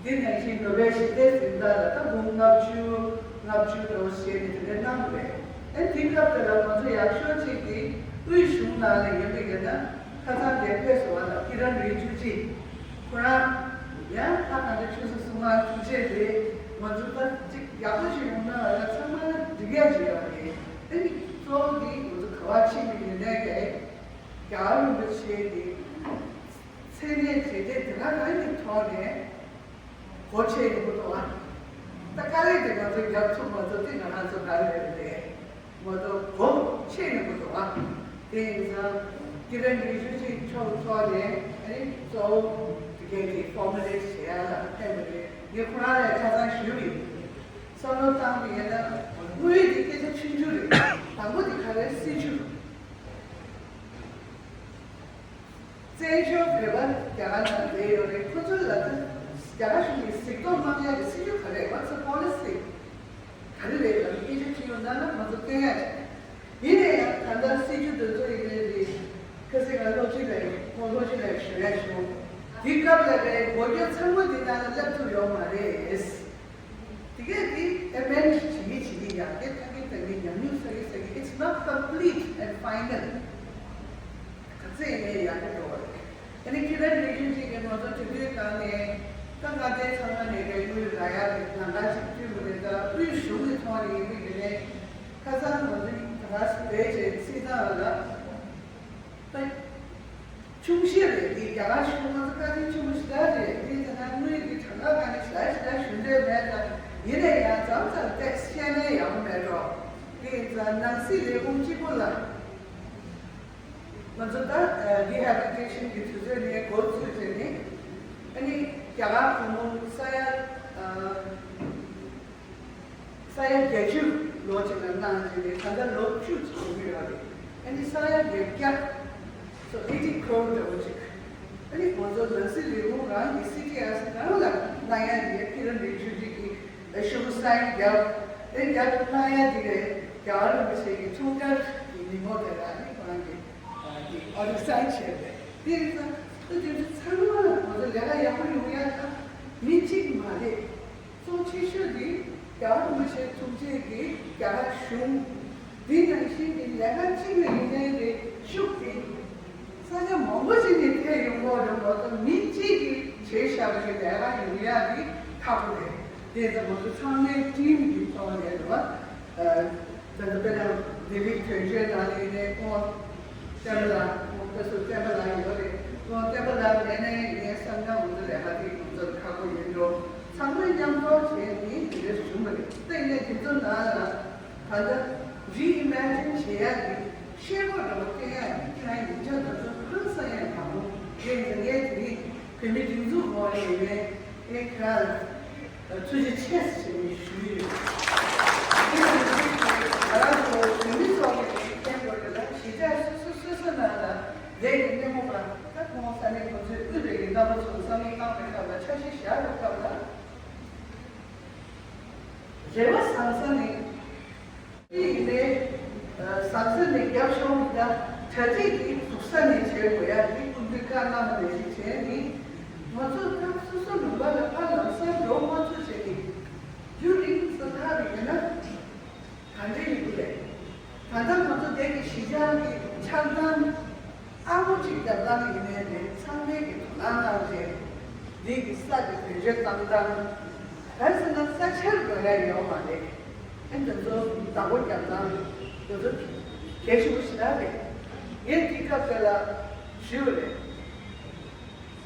འདི་ནང་བཞིན་ནོ་བེལ་ཞི་བདེའི་གཟེངས་རྟགས་ལ་ད་འབུམ་ལྔ་བཅུ་ལྔ་བཅུ་འདྲ་བོ་བྱས་ནས་དེ་འདྲ་གནང་བ་རེད། ཨ་དེ་སྐབས་དེ་ལ་ང་ཚོ་ཡག་ཤོས་གཅིག་དེ་དབུས་གཞུང་ནང་ལ་ཡོད་པའི་ཡོད་ན་ཁ་སང་དེ་ཕེབས་སོང་བ་ལ་ཀི་རན་རི་ཇུ་ཇི་ཁོ་རང་ཡང་ཧ་གང་འདྲ་ཆུ་ཚོད་གསུམ་མ་ཐུགས་རྗེ་རེད། ང་ཚོ་ད་གཅིག་ཡག་པོ་ཞིག་ཡོང་ན་ཡ་ཚང་མ་འགྲིག་ཡ་ཅིག་ཡོད་རེད། ཨ་ནི་གཙོ་བོ་དེ་ང་ཚོ་ག་བ་ཕྱིན་པའི་ཡོད་ན་ཡ། རྒྱལ་བ་རིན་པོ་ཆེ་གི་མཚན་གནས་མཛད་དེ་དེ་ག་རང་གི་ཐོག་ནས་གོ་ཆེ་ཡོང་གི་འདུག་ཨ། ད་དཀའ་ལས་དེ་ང་ཚོ་རྒྱབ་ཐུབ་མ་ཐུབ་དེ་ང་རང་ཚོ་ག་རེ་རེད་མ་གཏོགས་གོ་ཆེ་ཡོང་གི་འདུག་ཨ། དེ་ཡིན་ཙང་ སྐྱེ་ལྡན་རིགས་རྒྱུད་ཀྱི་ཕྱོགས་གཙོ་བོ་ནས་ཨ་ནི་གཙོ་བོ་དེ་གའི་དེ་ཕོར་མུ་ལེ་ཊི་བྱེད་ཡ་ལ་ཕན་པ་རེད། ངས་ཁོ་རང་ལ་ཆ་ཚང་ཞུས་པ་ཡིན། བསམ་བློ་བཏང་པ་ཡིན་ན་དངུལ་དེ་སྐད་ཆ་ཆུང་ཆུང་རེད། དང་པོ་དེ་ག་རེ་སྲིད་ཇུས། བཙན་བྱོལ་བོད་པ་རྒྱ་གར་ནང་བསྡད་ཡོད་རེད། ཁོ་ཚོ་ལ་ད་རྒྱ་གར་གཞུང་གིས་གཟིགས་རྟོག་གནང་ཡ་གི་སྲིད་ཇུས་ག་རེ་རེད། What's the policy? ག་རེ་རེད་ལབ་སྐད་ཆ་དྲིས་ཡོང་ན་ན་ང་ཚོ་བསྟན་ཡ་ཆེ། ཡིན་ན་ཡང་ད་ལྟ་སྲིད་ཇུས་འདི་ཚོ་ཡིན་ནའི་རེད། ཁ་སང་ང་སློབ་སྤྱི་ལ་ཡིན་ཁོང་སློབ་སྤྱི་ལ་ཞུ་ཡ་བྱུང་། དེ་སྐབས་ལ་རེད་འགོ་ཁྲིད་ཚང་མ་དེ་ནང་ལ་སླེབས་ཐུབ་ཡོད་མ་རེད། དེ་གས་དེ་ཨེ་མེན་ཌི་བྱེད་ཀྱི་བྱེད་ཀྱི་ཡག་གི་ཐང་གི་ཐང་གི་ཉམས་མྱོང་ས་གི་ས་གི It's not complete and final. ག་ཚད་ཡིན་ནའི་ཡག་གི་འགྲོ་བ་རེད། ཨ་ནི་ཁྱེད་རང་རེ་རྒྱུན་གཅིག་གི་ང་ཚོ་དུས་དུས་གང་ནས་ད་མངའ་སྡེ་ཚང་མ་ནས་རེ་དངུལ་རག་ཡག་གི་ལམ་ཁ་ཅིག་བསྐྲུན་པ་རེད། ད་དབུས་གཞུང་གི་ཐོག་ནས་ཡིན་པའི་དེ་ནས་ཁ་སང་ང་ཚོ་ད་ག་སེ་བྱས་སྲིད་ཏང་ལ་ད་ཆུང་ཤོས་རེད། དེ་རྒྱ་གར་གཞུང་ང་ཚོ་བཀའ་དྲིན་ཆེན་པོ་ཞེ་དྲག་རེད། དེ་ད་ནང་དངུལ་གྱི་གྲངས་ཀ་ག་ནས་ཞེ་དྲག་ཞེ་དྲག་ཞུ་འདོད་མེད། ད་ཡིན་ན་ཡང་མཚམས་མཚམས་ཏེག་སི་བཤད་ན་ཡག་པོ་མེད་འགྲོ། དེ་ཡིན་ཙང་ནང་སྲིད་ལས་ཁུངས་གཅིག་པོ་ལ། ང་ཚོ་ད་རི་ཧེ་བྷི་ལི་ཊེ་ཤན་གྱི་དུས་ཚོད་ནས་འགོ་བཙུགས་བྱས་ནས་ཨ་ནི་རྒྱ་གར་གུང་ཁྲན་ས་ཡ་ས་ཡ་བརྒྱད་ཅུ་ལོ་གཅིག་ལ་གནང་བྱས་ནས་ད་ལྟ་ལོ་བཅུ་ཅིག་འགྲོ་གི་ཡོད་རེད། ཨ་ནི་ས་ཡ་བརྒྱད་བརྒྱ། So eighty crore འདྲ་བོ་ཅིག་ཨ་ནི་ང་ཚོ་ནང་སྲིད་ལས་ཁུངས་རང་གི་སི་ཊི་ཨེ་སི་རང་ལ་གནང་ཡ་དེ་ཕི་ར་མི་ཆུ་ཅིག་གི་ཤུ་གུ་སའིན་རྒྱབ་དེ་རྒྱབ་གནང་ཡ་དེ་རེད། རྒྱ་གར་རིན་པོ་ཆེ་གི་འཁྲུངས་སྐར་གྱི་ཉིན་མོ་དེ་ལ་ཨ་ནི་ཁོ་རང་གི་དེ་ཨོ་ཌར་སའིན་བྱས་པ་རེད། དེ་ཡིན་ཙང་ད་དེ་ཚོ་ཚང་མ་ང་ཚོ་ལས་ཀ་ཡག་པོ་ཡོང་ཡ་ད་མི་གཅིག་མ་རེད། གཙོ་ཆེ་ཤོས་དེ་རྒྱ་གར་རིན་པོ་ཆེ་ཐུགས་རྗེ་གིས་རྒྱ་གར་གཞུང་། དེ་ནང་བཞིན་གྱི་ལས་ཀ་གཅིག་ལ་ཡིན་ནའི་རེད་ཤུགས་དེ། ས་ཆ་མང་པོ་ཞིག་ནས་ཐད་ཡོང་གི་རེད་མ་གཏོགས་མི་གཅིག་གིས་བྱས་བཞག་པའི་ལས་ཀ་ཡོང་ཡག་དེ་ཁག་པོ་རེད། དེ་ཚོ་ང་ཚོ་ཚང་མའི་ཊིམ་གྱི་ཐོག་ནས་རེད་བ། ད་ལྟ་དཔེར་ན་ལྡི་ལི་དོན་གཅོད་ནང་ལ་ཡིན་ནའི་ཁོང་བསྟན་པ་ལགས་ཁོང་ཕ་ཚོ་བསྟན་པ་ལགས་ཡོད་རེད། ཁོང་བསྟན་པ་ལགས་མེད་ན་ངས་བསམ་ན་ང་ཚོ་ལས་ཀ་དེ་ང་ཚོར་ཁག་པོ་ཡིན་འགྲོ། ཚང་མས་མཉམ་དུ་བྱས་ནས་དེ་འདྲ་བྱུང་བ་རེད། ད་ཡིན་ནའི་དེ་ཚོ་ནང་ལ་ད་ལྟ་རི་ཨི་མེ་ཇིན་བྱེད་ཡག་གི་ཤེས་རོགས་འདྲ་བོ་བསྟན་ཡག་གི་ཁྱེད་རང་ཡིག་ཆ་དེ་ཚོ་ཧང་སང་ཡག་མང་པོ་ངས་ངས་དེ་རིང་བོད་མི་སྒྲིག་འཛུགས་ངོས་ནས་ངས་ཨེ་ཁྱེད་རང་ལ་ཐུགས་རྗེ་ཆེ་ཞེས་ནས་ཞུས་ཡོད། དེ་ཡང་ང་རང་ཚོ་བོད་མི་ཚོགས་པའི་ལས་འགན་སྐོར་དེ་ལ་གཞིས་ཆགས་སོ་སོ་སོ་སོ་ནང་ལ་ལས་ཀྱི་སྣེ་མོ་པ་ད་ཁོང་ས་གནས་ཁོང་ཚོའི་དབུས་པའི་གི་རྣམ་པ་ཚོ་བསམ་བློ་བཏང་བའི་སྐབས་ལ་འཆར་གཞི་བཞག་པའི་སྐབས་ལ་རེ་བ་བཟང་ས་ནས། དེ་ཡིན་ནའི་ཟང་ཟིང་ནས་རྒྱབ་ཤོར་ཡ་གྲ་སྒྲིག་གི་འཛུགས་ས་ནས་བྱེད་དགོས་ཡ་དེ་སྐུ་མདུན་བཀའ་གནང་བ་ནང་བཞིན་བྱས་ནི། ང་ཚོ་ད་སོ་སོ་ལུང་པ་ལ་ཕར་ལམ་སང་འགྲོ་མ་ཚུགས་བྱས་ནི། རྒྱུན་རིང་ཙམ་ལྷག་རེ་ཡོད་ན་ག་འདྲ་ཡོང་གི་རེད། ད་ལྟ་ང་ཚོ་དེ་གི་གཞིས་ཆགས་ཀྱི་ཆགས་སྡང་ཨ་མོ་གཅིག་རྒྱབ་སྟངས་ཡིན་ནའི་རེད། ཚང་མས་ཀྱི་དོ་སྣང་གནང་རྗེས་འདི་གི་ས་གི་བེད་སྤྱོད་བཏང་སྟངས་ག་རེ་ཟེར་ན་ས་ཆར་དགོས་ཡ་ཡོད་མ་རེད། ཨེ་འདི་ཚོ་བདག་པོ་རྒྱབ་སྟངས་འདི་ཚོ་གལ་ཆེན་པོ་ཞིག་རེད། ངས་དེ་སྐབས་དེ་ལ་ཞུས་པ་རེད།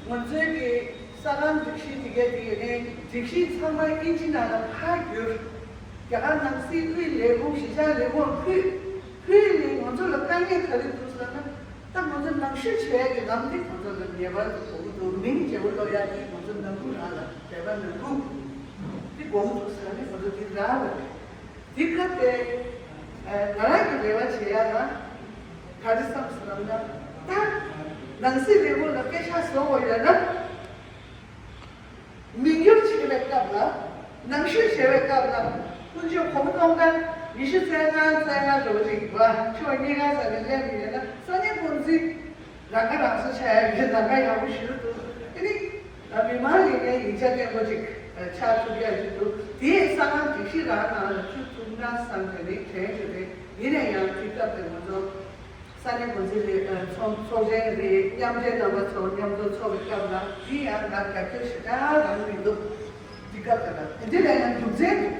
ང་ཚོའི་གི་ས་ཁང་སྒྲིག་གཞི་དེ་གའི་དེ་ཡོད་ནའི་སྒྲིག་གཞི་ཚང་མ་ཨིན་ཇི་ནང་ལ་ཕར་བསྒྱུར། རྒྱ་གར་ནང་སྲིད་དབུས་ལས་ཁུངས་གཞིས་ཆགས་ལས་ཁུངས་ལ་ཕུལ། ཕུལ་ནས་ང་ཚོ་ལ་དཀའ་ངལ་ག་རེ་འདུག་ཟེར་ན། ད་ང་ཚོ་ནང་ཞུགས་བྱེད་ཡ་གི་ལམ་དེ་ང་ཚོ་ལ་ངེས་པར་དུ་དགོས་ཀྱི་འདུག་མིང་བརྗེ་པོ་ལོག་ཡ་དེ་ང་ཚོ་ནང་ཁུལ་རང་ལ་བོད་པ་ནང་ཁུལ་དེ་དགོས་ཀྱི་འདུག་ཟེར་ནས་ང་ཚོ་དེ་རག་པ་རེད། དེ་སྐབས་དེ་ང་རང་གི་རེ་བ་བྱེད་ཡ་ལ་ག་རེ་བསམ་ཟེར་ན། ད་ནང་སྲིད་ལས་ཁུངས་ལ་སྐད་ཆ་བཟོ་དགོས་ཡོད་ན། མིང་བསྒྱུར་བྱེད་པའི་སྐབས་ལ། ནང་ཞུགས་བྱེད་པའི་སྐབས་ལ། ཀུན་སྤྱོད་གོང་གཏོང་ག་ཉི་ཤུ་རྩ་ལྔ་རྩ་ལྔ་འགྲོ་བཞིན་པ་ཆུ་བ་སྙེག་ག་ས་ནས་སླེབས་ཡོད་ན་ས་གནས་ཀུན་གཟིགས་རང་ཁ་རང་གསོ་བྱ་ཡ་མེད། ལམ་ཁ་ཡག་པོ་ཞུ་འདུག་ཨ་ནི་མི་མང་ཡིན་ནའི་ཡིག་ཆ་བརྟན་པོ་ཅིག་ཆགས་ཐུབ་ཡ་ཞིག་འདུག་དེའི་ས་ཁང་སྒྲིག་གཞི་རང་ནང་ལ་བཅུག་ཐུབ་ན་བསམ་དེ་ནི་དྲན་ཞུ་རེད། ཡིན་ན་ཡང་དུས་སྐབས་དེ་ང་ཚོ། ས་གནས་འགོ་འཛིན་རེད། ཚོགས་ཚོགས་ཆེན་རེད། མཉམ་འབྲེལ་རྣམ་པ་ཚོ་མཉམ་དུ་ཚོགས་པའི་སྐབས་ལ་དེ་ཡང་ང་རྒྱབ་སྐྱོར་ཞེ་དྲག་རང་མི་འདུག་དེ་སྐབས་ལ་དེ་འདི་ལ་ཡང་རྒྱུ་མཚན་འདུག་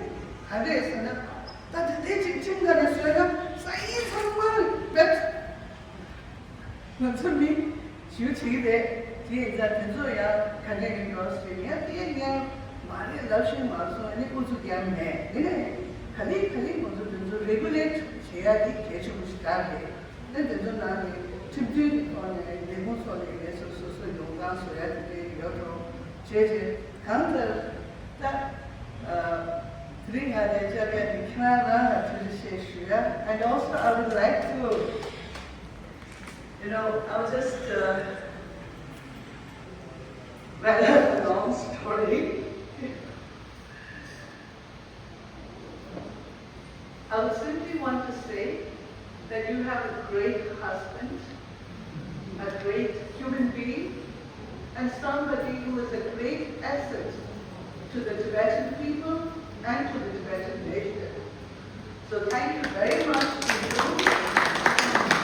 ག་རེ་ཟེར་ན། ད་དེ་འདྲའི་ཅིག་ཁྲིམས་ཁང་ནས་བཟོས་ན་ས་ཡིན་ཚང་མ་བེད། ང་ཚོ་མི་ཞུ་བྱེད་ཀྱི་རེད། དེ་ཡིན་ཙང་དེ་ཚོ་ཡང་ག་འདྲ་ཡིན་འགྲོ་ཟེར་ཡང་དེ་ཡང་མ་རེད་ལབ་ཤེས་མ་སོང་། ཨ་ནི་ཨུ་ཚུགས་རྒྱག་མེད། དེ་ནས་ག་ལེ་ག་ལེ་ང་ཚོ་དེ་ཚོ་རེ་གུ་ལེ་ཊི་བྱེད་ཡ་དེ་གལ་ཆེན་པོ་ཞིག་རེད། ཨ་ནི་དེ་ཚོ་ནང་ནས། ཁྲིམས་མཐུན་གྱི་ཐོག་ནས་ལས་ཁུངས་ཚོ་ནས་ངེད་ཚོ་སོ་སོ་ཡོང་སྟངས་བཟོ་ཡ་དེ་འདྲའི་ཡོད་འགྲོ། བྱས་རྗེས་གང་ལྟར་ད་དེ་རིང་ང་ནས་བཅར་ཡ་དེ་ཁྱེད་རང་རང་ལ་ཐུགས་རྗེ་ཆེ་ཞུ་ཡ། And also I would like to, you know, I was just uh, rather a long story. I would simply want to say that you have a great husband, a great human being, and somebody who is a great asset to the Tibetan people and to the Tibetan nation. So thank you very much to you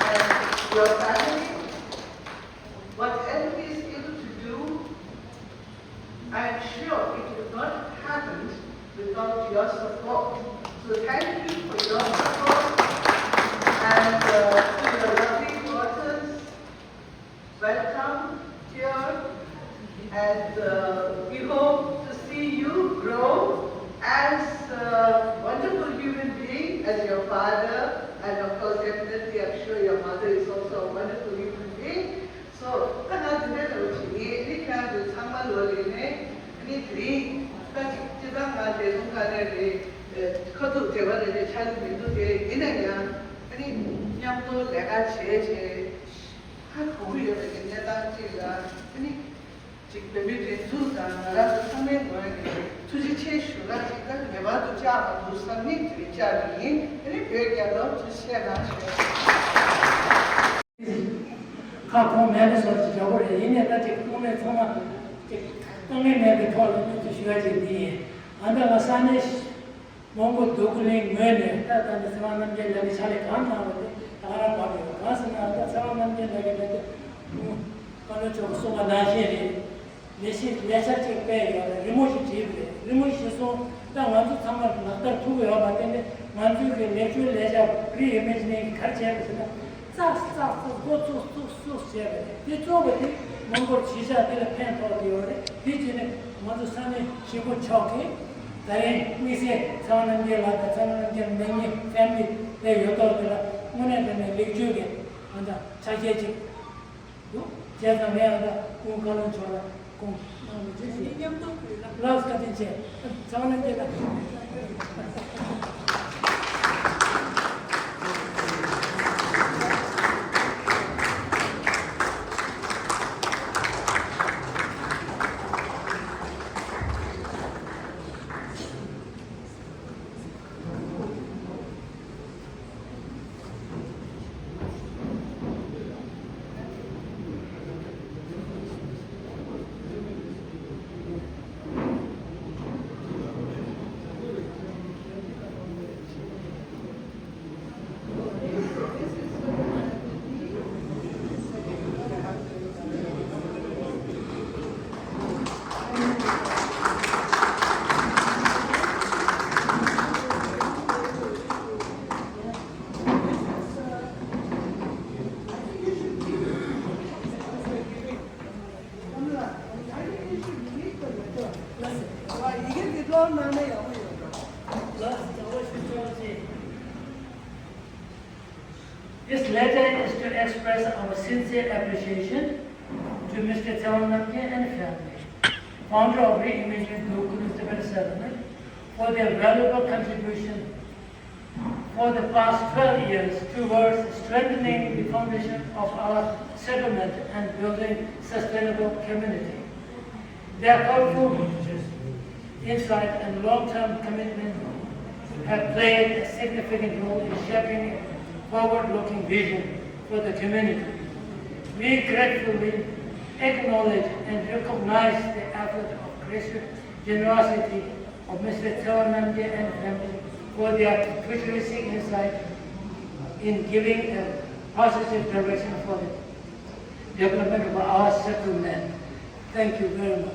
and your family. Whatever he is able to do, I am sure it would not have happened without your support. So thank you for your support and uh, to your lovely daughters. Welcome here, and uh, we hope to see you grow as a wonderful human being, as your father, and of course, definitely, I'm sure your mother is also a wonderful human being. So, ད་ང་འདི་འདྲ་འདྲ་བོ་ཞིག་ཡིན། ཨ་ནི་ཁྱེད་རང་ཚོ་ཚང་མ་ལོ་ལེགས་ནས། ཨ་ནི་དེ་རིང་ད་ཅིག་སྤྱིར་བཏང་ང་བདེ་སྲུང་ཁ་ནས་རེད། ཁ་ཐུག་འབྲེལ་བ་རེ་རེ་ཆགས་ཀྱི་མི་འདུག་དེ་ཡིན་ན་ཡང་། ཨ་ནི་མཉམ་དུ་ལས་ཀ་བྱས་བྱས། ཧ་གོ་གི་ཡོད་པའི་གནས་སྟངས་གཅིག་ལ། ཨ་ནི་ཅིག་བོད་མིའི་སྒྲིག་འཛུགས་དང་ང་རང་ཚོ་ཚང་མའི་ངོས་ནས་ཐུགས་རྗེ་ཆེ་ཞུ་ག་ཅིག་ད་ངེས་པར་དུ་བཅར་དགོས་འདུག་བསམ་ནས་དེ་རིང་བཅར་བ་ཡིན། དེ་ནི་བོད་རྒྱལ་ལོ། ཐུགས་རྗེ་ཆེ་གནང་ཞུ། ཁ་སྐོང་མེད་པའི་བཟོ་ཅིག་འདྲ་པོ་རེད། ཡིན་ནའི་ད་ཅིག་དངོས་གནས་ཚང་མ་ཅིག་དཀའ་ངལ་མེད་པའི་ཐོག་ལ་སྐུ་ཞུ་ཡ་ཅིག་འདི་ཡིན། ཨ་ད་ང་ས་གནས་མོན་གྷོ་འདོད་རྒུ་གླིང་ངོས་ནས་ད་ད་ནི་ཚེ་དབང་རྣམ་རྒྱལ་ལགས་ཀྱི་ཕྱག་ལས་གང་གནང་བ་དེ་ད་ག་རང་བབས་ཡོད། གང་ཟེར་ན་ད་ཚེ་དབང་རྣམ་རྒྱལ་ལགས་ཀྱི་ད་ལྟ་བཀའ་བློན་མཆོག་གིས་གསུངས་པ་ནང་བཞིན་རེད། ལས་གཞི་ལས་འཆར་གཅིག་སྤེལ་ཡོད་རེད། རི་མོ་ཞིག་བྲིས་པ་རེད། རི་མོ་ཞིག་བཟོས་སོང་། ད་ང་ཚོ་ཚང་མར་ལག་བསྟར་ཐུབ་ཀྱི་ཡོད་པ་བརྟེན་ཏེ་ང་ཚོའི་གི་ལེགས་བཅོས་ལས་འཆར་Reimagining ག་རེ་བྱས་པ་ཟེར་ན། ཙག་ཙག་ཙག་མགོ་ཚུགས་ཚུགས་ཚུགས་བྱས་པ་རེད། དེ་གཙོ་བོ་དེ་མོན་གྷོར་གཞིས་ཆགས་དེ་ལ་ཕན་ཐོགས་ཀྱི་ཡོད་རེད། དེ་བྱས་ནས་ང་ཚོ་ས་གནས་གཞིས་འགོ་མཆོག་གིས་ད་རིང་དམིགས་བསལ་ཚེ་དབང་རྣམ་རྒྱལ་ལགས་དང་ཚེ་དབང་རྣམ་རྒྱལ་ནང་མི་ཕེ་མི་ལི་དེ་ཡོད་ཐོག་དེ་ལ་དངོས་གནས་དྲང་གནས་ལེགས་བཅོས་ཀྱི་ང་ཚོ་ཆ་ཤས་ཅིག་འདུག་བྱས་ཙང་ངས་ཨ་ད་སྐུ་ངོ་བཀའ་བློན་མཆོག་ལ་སྐུ་ངོ་གནང་བ་བྱས་ཤིང་། མཉམ་དུ་ཕུལ་ལ། ལགས་བཀའ་དྲིན་ཆེ། ཚང་མ་ལ་སྐྱེ་ལ། This letter is to express our sincere appreciation to Mister Tsewan Namgye and family, founder of Reimagining Dorkulu Tibetan Settlement, for their valuable contribution for the past twelve years towards strengthening the foundation of our settlement and building sustainable community. Their thoughtful insight and long-term commitment have played a significant role in shaping a forward-looking vision for the community. We gratefully acknowledge and recognize the effort of gracious generosity of Mister Tsewan Namgye and family for their futuristic insight in giving a positive direction for the development of our settlement. Thank you very much.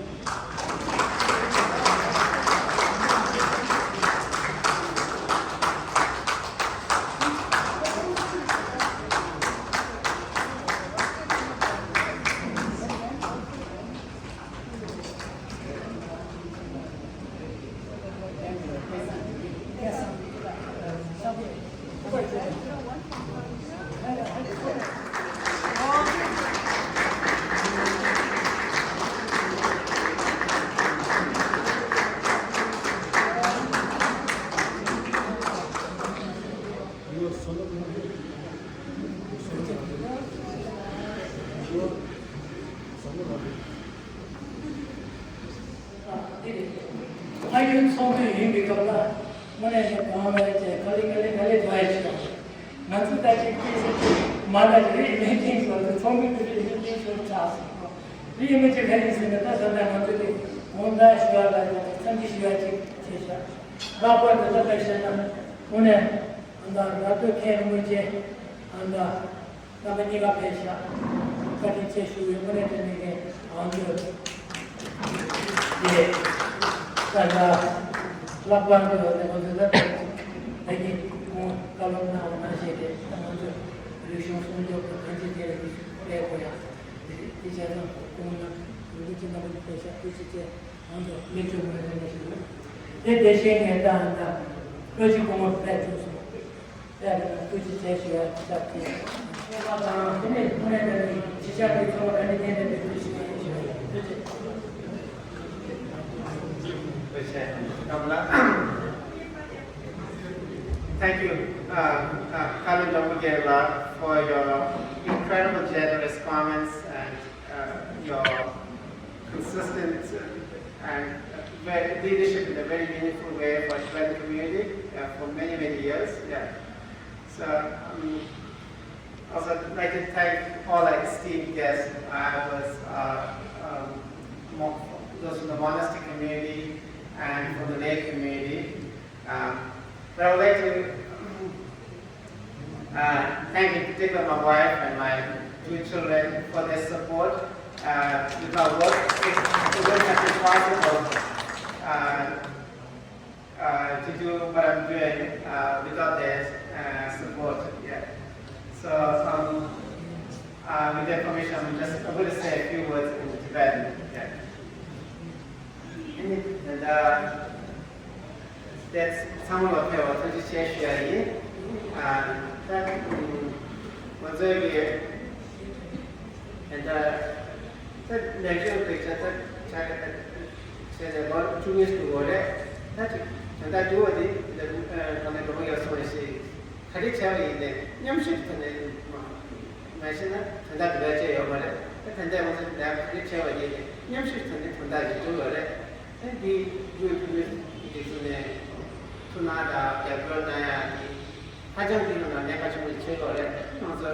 འདི་རེད། ཕ་ཡུལ་ཚོགས་འདུ་ཡིན་པའི་སྐབས་ལ་དངོས་གནས་ནས་གང་ལ་བྱས་ག་ལེ་ག་ལེ་ག་ལེ་འགྲོ་ཡ་ཞིག་དང་། ང་ཚོ་ད་ཅིག་སྐད་ཆ་ཅིག་མ་འདྲ་ཅིག་རེད། མི་ཐེངས་ཤོར་དུ་ཚོགས་མི་ཀུན་རེད། མི་ཐེངས་ཤོར་ཆགས་སོང་། རེད། མི་ཅིག་ག་ཡིན་ཟེར་ན། ད་ད་ལྟ་ང་ཚོ་དེ་དགོངས་དག་ཞུ་བ་ལ་ཡང་འཚམས་འདྲི་ཞུ་བ་ཅིག་བྱས་ཤག་ལྷག་པར་དུ་ད་ལྟ་བཤད་ན་དངོས་གནས་ཨ་ད་ར་སྟོད་མཁན་རིན་པོ་ཆེ་ཨ་ད། རྣམ་པ་གཉིས་ཀ་ཕེབས་ཤག་བཀའ་དྲིན་ཆེ་ཞུ་བའི་དངོས་གནས་དྲང་གནས་ཀྱི་ཨང་ཅོག་དེ་ད་ལྟ་ལྷག་པར་དུ་ང་ཚོ་ད་ད་གིན་ཁོང་བཀའ་སློབ་གནང་བ་ནང་བཞིན་རེད། ད་ང་ཚོ་རིག་གཞུང་སྲུང་སྐྱོབ་དང་གང་ཅི་དེ་ལ་ཡིད་ཆེས་སྤེལ་དགོས་ཡ་དེ་རེད། དེ་བྱས་ཙང་ཁོང་རྣམ་རིན་པོ་ཆེ་རྣམ་པ་གཉིས་ཕེབས་ཤག་ཐུགས་རྗེ་ཆེ། ཨང་ཅོག་མིག་ཆུ་དངོས་གནས་དྲང་གནས་ཞུ་བ་དེ་དེ་བཞིན་ངས་ད་ད་བློ་གཅིག་སྒོ་མོ་ཕེབས་བྱུང་སོང་། Thank you, uh, uh, Khalid Rambukerla, for your incredible generous comments and uh, your consistent uh, and uh, very leadership in a very meaningful way for the Tibetan community uh, for many, many years. Yeah. So um, also, I'd like to thank all our esteemed guests. I was uh, um, mo- those from the monastic community and from the lay community. Um, but I would like to uh, thank in particular my wife and my two children for their support. Uh, without work, it, it wouldn't have been possible. Uh, uh, to do what I'm doing uh, without their uh, support. Yeah. So, um, uh, with their permission, I'm just I'm going to say a few words in Tibetan. Yeah. And uh, that's some of the things I want to share. Uh, and uh, ད་ལེགས་སྦྱོང་དེ་ཆ་ཚང་ཆ་ག་ད་བྱས་ནས་ལོ་བཅུ་གཉིས་འགྲོ་གི་རེད། ད་ཅིག་དོན་དག་འགྲོ་བ་དེ་ད་ནང་ནས་འགྲོ་གི་ཡོད་སོང་ཞེས་ག་རེ་བྱས་པ་ཡིན་ནའི་མཉམ་ཞུགས་ཐོག་ནས་མ་ཤེས་ན་དོན་དག་འགྲོ་ཡ་ཅིག་ཡོད་མ་རེད། ད་དོན་དག་ང་ཚོ་ད་ག་རེ་བྱས་པ་ཡིན་ནའི་མཉམ་ཞུགས་ཐོག་ནས་དོན་དག་ཅིག་འགྲོ་གི་རེད། ད་འདི་རྒྱུན་མཐུད་ནས་འདི་ཚོ་ནས་ཐུགས་སྣང་དང་རྒྱབ་སྐྱོར་གནང་ཡ་དེ་ཧ་ཅང་གི་ནང་གནད་འགག་ཆེན་པོ་ཆགས་ཀྱི་ཡོད་རེད། ང་ཚོ་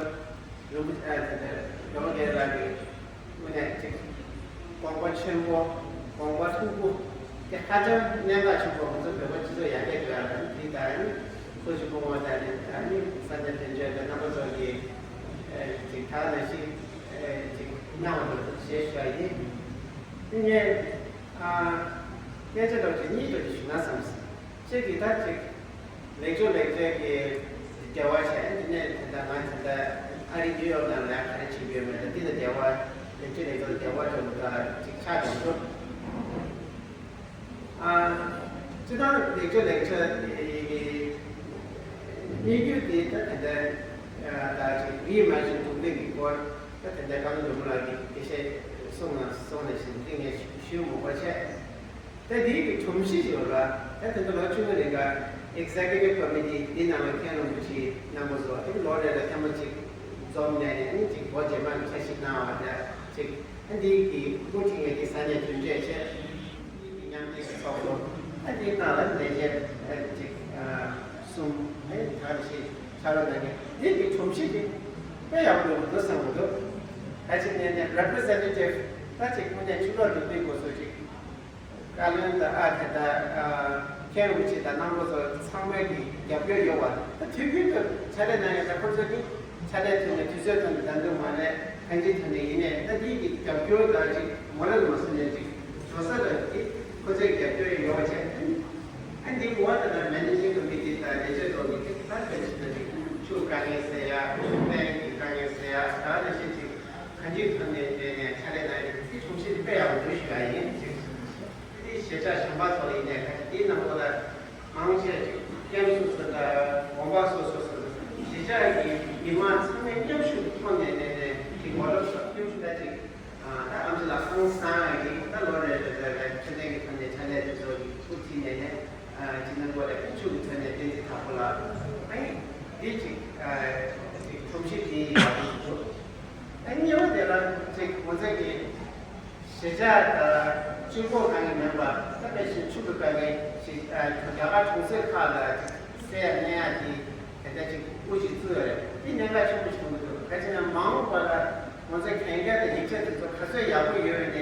རིན་པོ་ཆེ་ཨ་དེ་འདྲ་རོང་རྒྱལ་ལགས་ཀྱི་དངོས་གནས་ཅིག་དགོངས་པ་ཆེན་པོ་དགོངས་པ་མཐུན་པོ་དེ་ཧ་ཅང་གནད་འགག་ཆེན་པོ་ང་ཚོ་བོད་པ་སྤྱི་ཚོགས་ཡར་རྒྱས་འགྲོ་ཡ་ལ་དེ་ལྟར་ནི་སོ་སོའི་སྐུ་ངོ་དང་ནི་ད་ནི་ས་གནས་དོན་གཅོད་དང་རྣམ་པ་ཚོ་གིས་ཅིག་ད་ག་ནང་བཞིན་ཅིག་གནང་བ་འདུག་ཞེས་ཞུ་ཡ་ཡིན། དེ་ནས་ཨ་སྐད་ཆ་འདྲ་བོ་ཅིག་གཉིས་འདྲ་ཅིག་ཞུ་ན་བསམ་སོང་། གཅིག་གིས་ད་ཅིག་ལེགས་བཅོས་ལེགས་བཅོས་ཀྱི་འབྲེལ་བ་བྱས། འདི་ནས་ད་ལྟ་ང་ད་ལྟ་ཨ་རི་ནིའུ་ཡོག་ནང་ལ་ག་རེ་བྱེད་ཀྱི་ཡོད་མེད་དང་འདི་ལ་འབྲེལ་བ་ལེགས་བཅོས་ལེགས་བཅོས་ལ་འབྲེལ་བ་འགྲོ་གི་འདུག་ཅིག་ཆགས་བསྡད་འདུག་ཨ་སྤྱིར་བཏང་ལེགས་བཅོས་ལེགས་བཅོས་ཀྱི་གནས་རྒྱུ་དེ་ད་ད་ལྟ་ད་ཅིག་རིས་མ་བྱུང་འདུག་ལེགས་ཀྱི་སྐོར་ད་ད་ལྟ་ཀ་ནོ་ལུག་ལགས་ཀྱིས་དེ་བཤད་སོང་ན་སོང་ནས་བཞིན་དེ་ངས་ཞུ་མི་དགོས་བྱས། ད་དེའི་གི་སྒྲོམ་གཞི་ཡོད་ལ། ད་དེ་ཚོ་ལོ་བཅུ་གཉིས་རིང་ག་Executive Committee འདི་ནང་ལ་མཁན་རིན་པོ་ཆེ་རྣམ་པ་ཚོ་ཨ་ནི་ལོ་རེ་ལ་ཐེངས་མ་གཅིག་འཛོམས་ནས་ནི་ཨ་ནི་གཅིག་སྒོ་རྗེས་མ་གི་འཆར་གཞི་གནང་བ་འདྲ་ཅིག་ཨ་འདིའི་གི་དབུ་ཁྲིད་ངེས་ཀྱི་ས་གནས་དོན་གཅོད་བྱས། མཉམ་འབྲེལ་གྱི་ཚོགས་པ་ཨ་འདིའི་ནང་ལ་ལས་བྱེད་ཨ་ཅིག་ཨ་གསུམ་ཨ་ནི་ད་ག་ནང་བཞིན་ཕྱག་རོགས་གནང་མཁན་འདི་གི་སྒྲོམ་གཞི་འདི་དཔེ་ཡག་པོ་ཡོང་གི་འདུག་བསམ་གྱི་འདུག་ད་ཅིག་ནས་ནས་Representative ད་ཅིག་དངོས་གནས་ཕྱི་ལོགས་འགྲོ་དུས་སྐོར་སོ་ཅིག་བཀའ་བློན་དང་ཨ་དེ་ལྟར་ཨ་མཁན་རིན་པོ་ཆེ་དང་རྣམ་པ་ཚོ་ཚང་མའི་གི་རྒྱབ་སྐྱོར་ཡོད་པ། ད་དུས་རྒྱུན་དུ་ཕྱག་ལས་གནང་ཡག་ད་ཁོ་ཚོས་ཀྱི་ཕྱག་ལས་ཐོན་ནས་དུས་ཚོད་ཐོན་ནས་ད་འདུག་མ་རེད། གང་ཅིའི་ཐོན་ནས་ཡིན་ནས་ད་འདིའི་གི་རྒྱབ་སྐྱོར་དང་ཅིག་མོ་རལ་མ་སོན་ནས་ཅིག་འགྲོ་ས་དང་ཅིག་ཁོ་ཚོའི་རྒྱབ་སྐྱོར་ཡོད་པ་བྱས། ཨ་འདི་ངོ་བོ་ད་ལྟ་Managing Committee དང་ལས་བྱེད་ཚོ་གི་ཅིག་ད་དཔེ་བྱས་ན་ཅིག་ཆུ་དཀའ་ངལ་སེལ་ཡག་ཆུ་པན་གྱི་དཀའ་ངལ་སེལ་ཡག་ད་ནང་བཞིན་ཅིག་གང་ཅིའི་ཐོན་ནས་བྱས་ནས་ཕྱག་ལས་གནང་ཡག་འདི་སྒྲོམ་གཞི་འདི་དཔེ་ཡག་པོ་འདུག་ཞུ་ཡག་ཡིན་ཅིག་དེ་གཞིས་ཆགས་གཞན་པ་ཚོ་ལ་ཡིན་ནའི་ཁ་ཅིག་དེའི་ནང་ལོགས་ལ་མང་ཆེ་ཅིག་ཀེམ་སོ་སོ་དང་དགོན་པ་སོ་སོ་སོ་གཞིས་ཆགས་ཀྱི་མི་མང་ཚང་མས་མཉམ་ཞུགས་ཐོག་ནས་ནས་ནས་ཅིག་ངོ་ལོག་སོགས་མཉམ་ཞུགས་ད་ཅིག་ད་ཨམ་ཆི་ལགས་ཧང་སང་ཡིན་ད་ལོ་རེ་རེ་རེ་རེ་ཁྱོད་ཚན་གྱི་ཐོག་ནས་ཕྱག་ལས་དེ་ཚོ་གི་ཐུགས་ཐིག་ནས་ནས་ཅིག་ནང་སྒོ་ལ་ཁྱུ་གི་ཐོག་ནས་བསྟན་འཛིན་དྭགས་པོ་ལགས་ཨ་ཡིན་འདི་ཅིག་ཅིག་སྒྲོམ་གཞི་དེ་ཡིན་པ་འདུག་ཨ་གཉིས་པ་དེ་ལ་ཅིག་ངོ་ཚ་གི་གཞིས་ཆགས་དང་སྤྱི་ཁོག་ནང་གི་མིན་པ་ད་དཔེ་ཆེན་ཆུ་གི་བཀའ་གི་ཞིག་རྒྱ་གར་གྲོང་གསེབ་ཁག་ལ་སེ་ཡ་གནས་ཡ་དེ་དེ་འདྲ་ཅིག་དབུ་ཅིག་བཙུགས་ཡོད་རེད། དེ་གནད་འགག་ཆེན་པོ་བྱུང་གི་འདུག་ག་ཅི་ན་མ་འོངས་པ་ལ་ང་ཚོའི་གན་རྒྱ་དང་ཡིག་ཆ་དེ་ཚོ་ག་ཚོད་ཡག་པོ་ཡོད་ནས་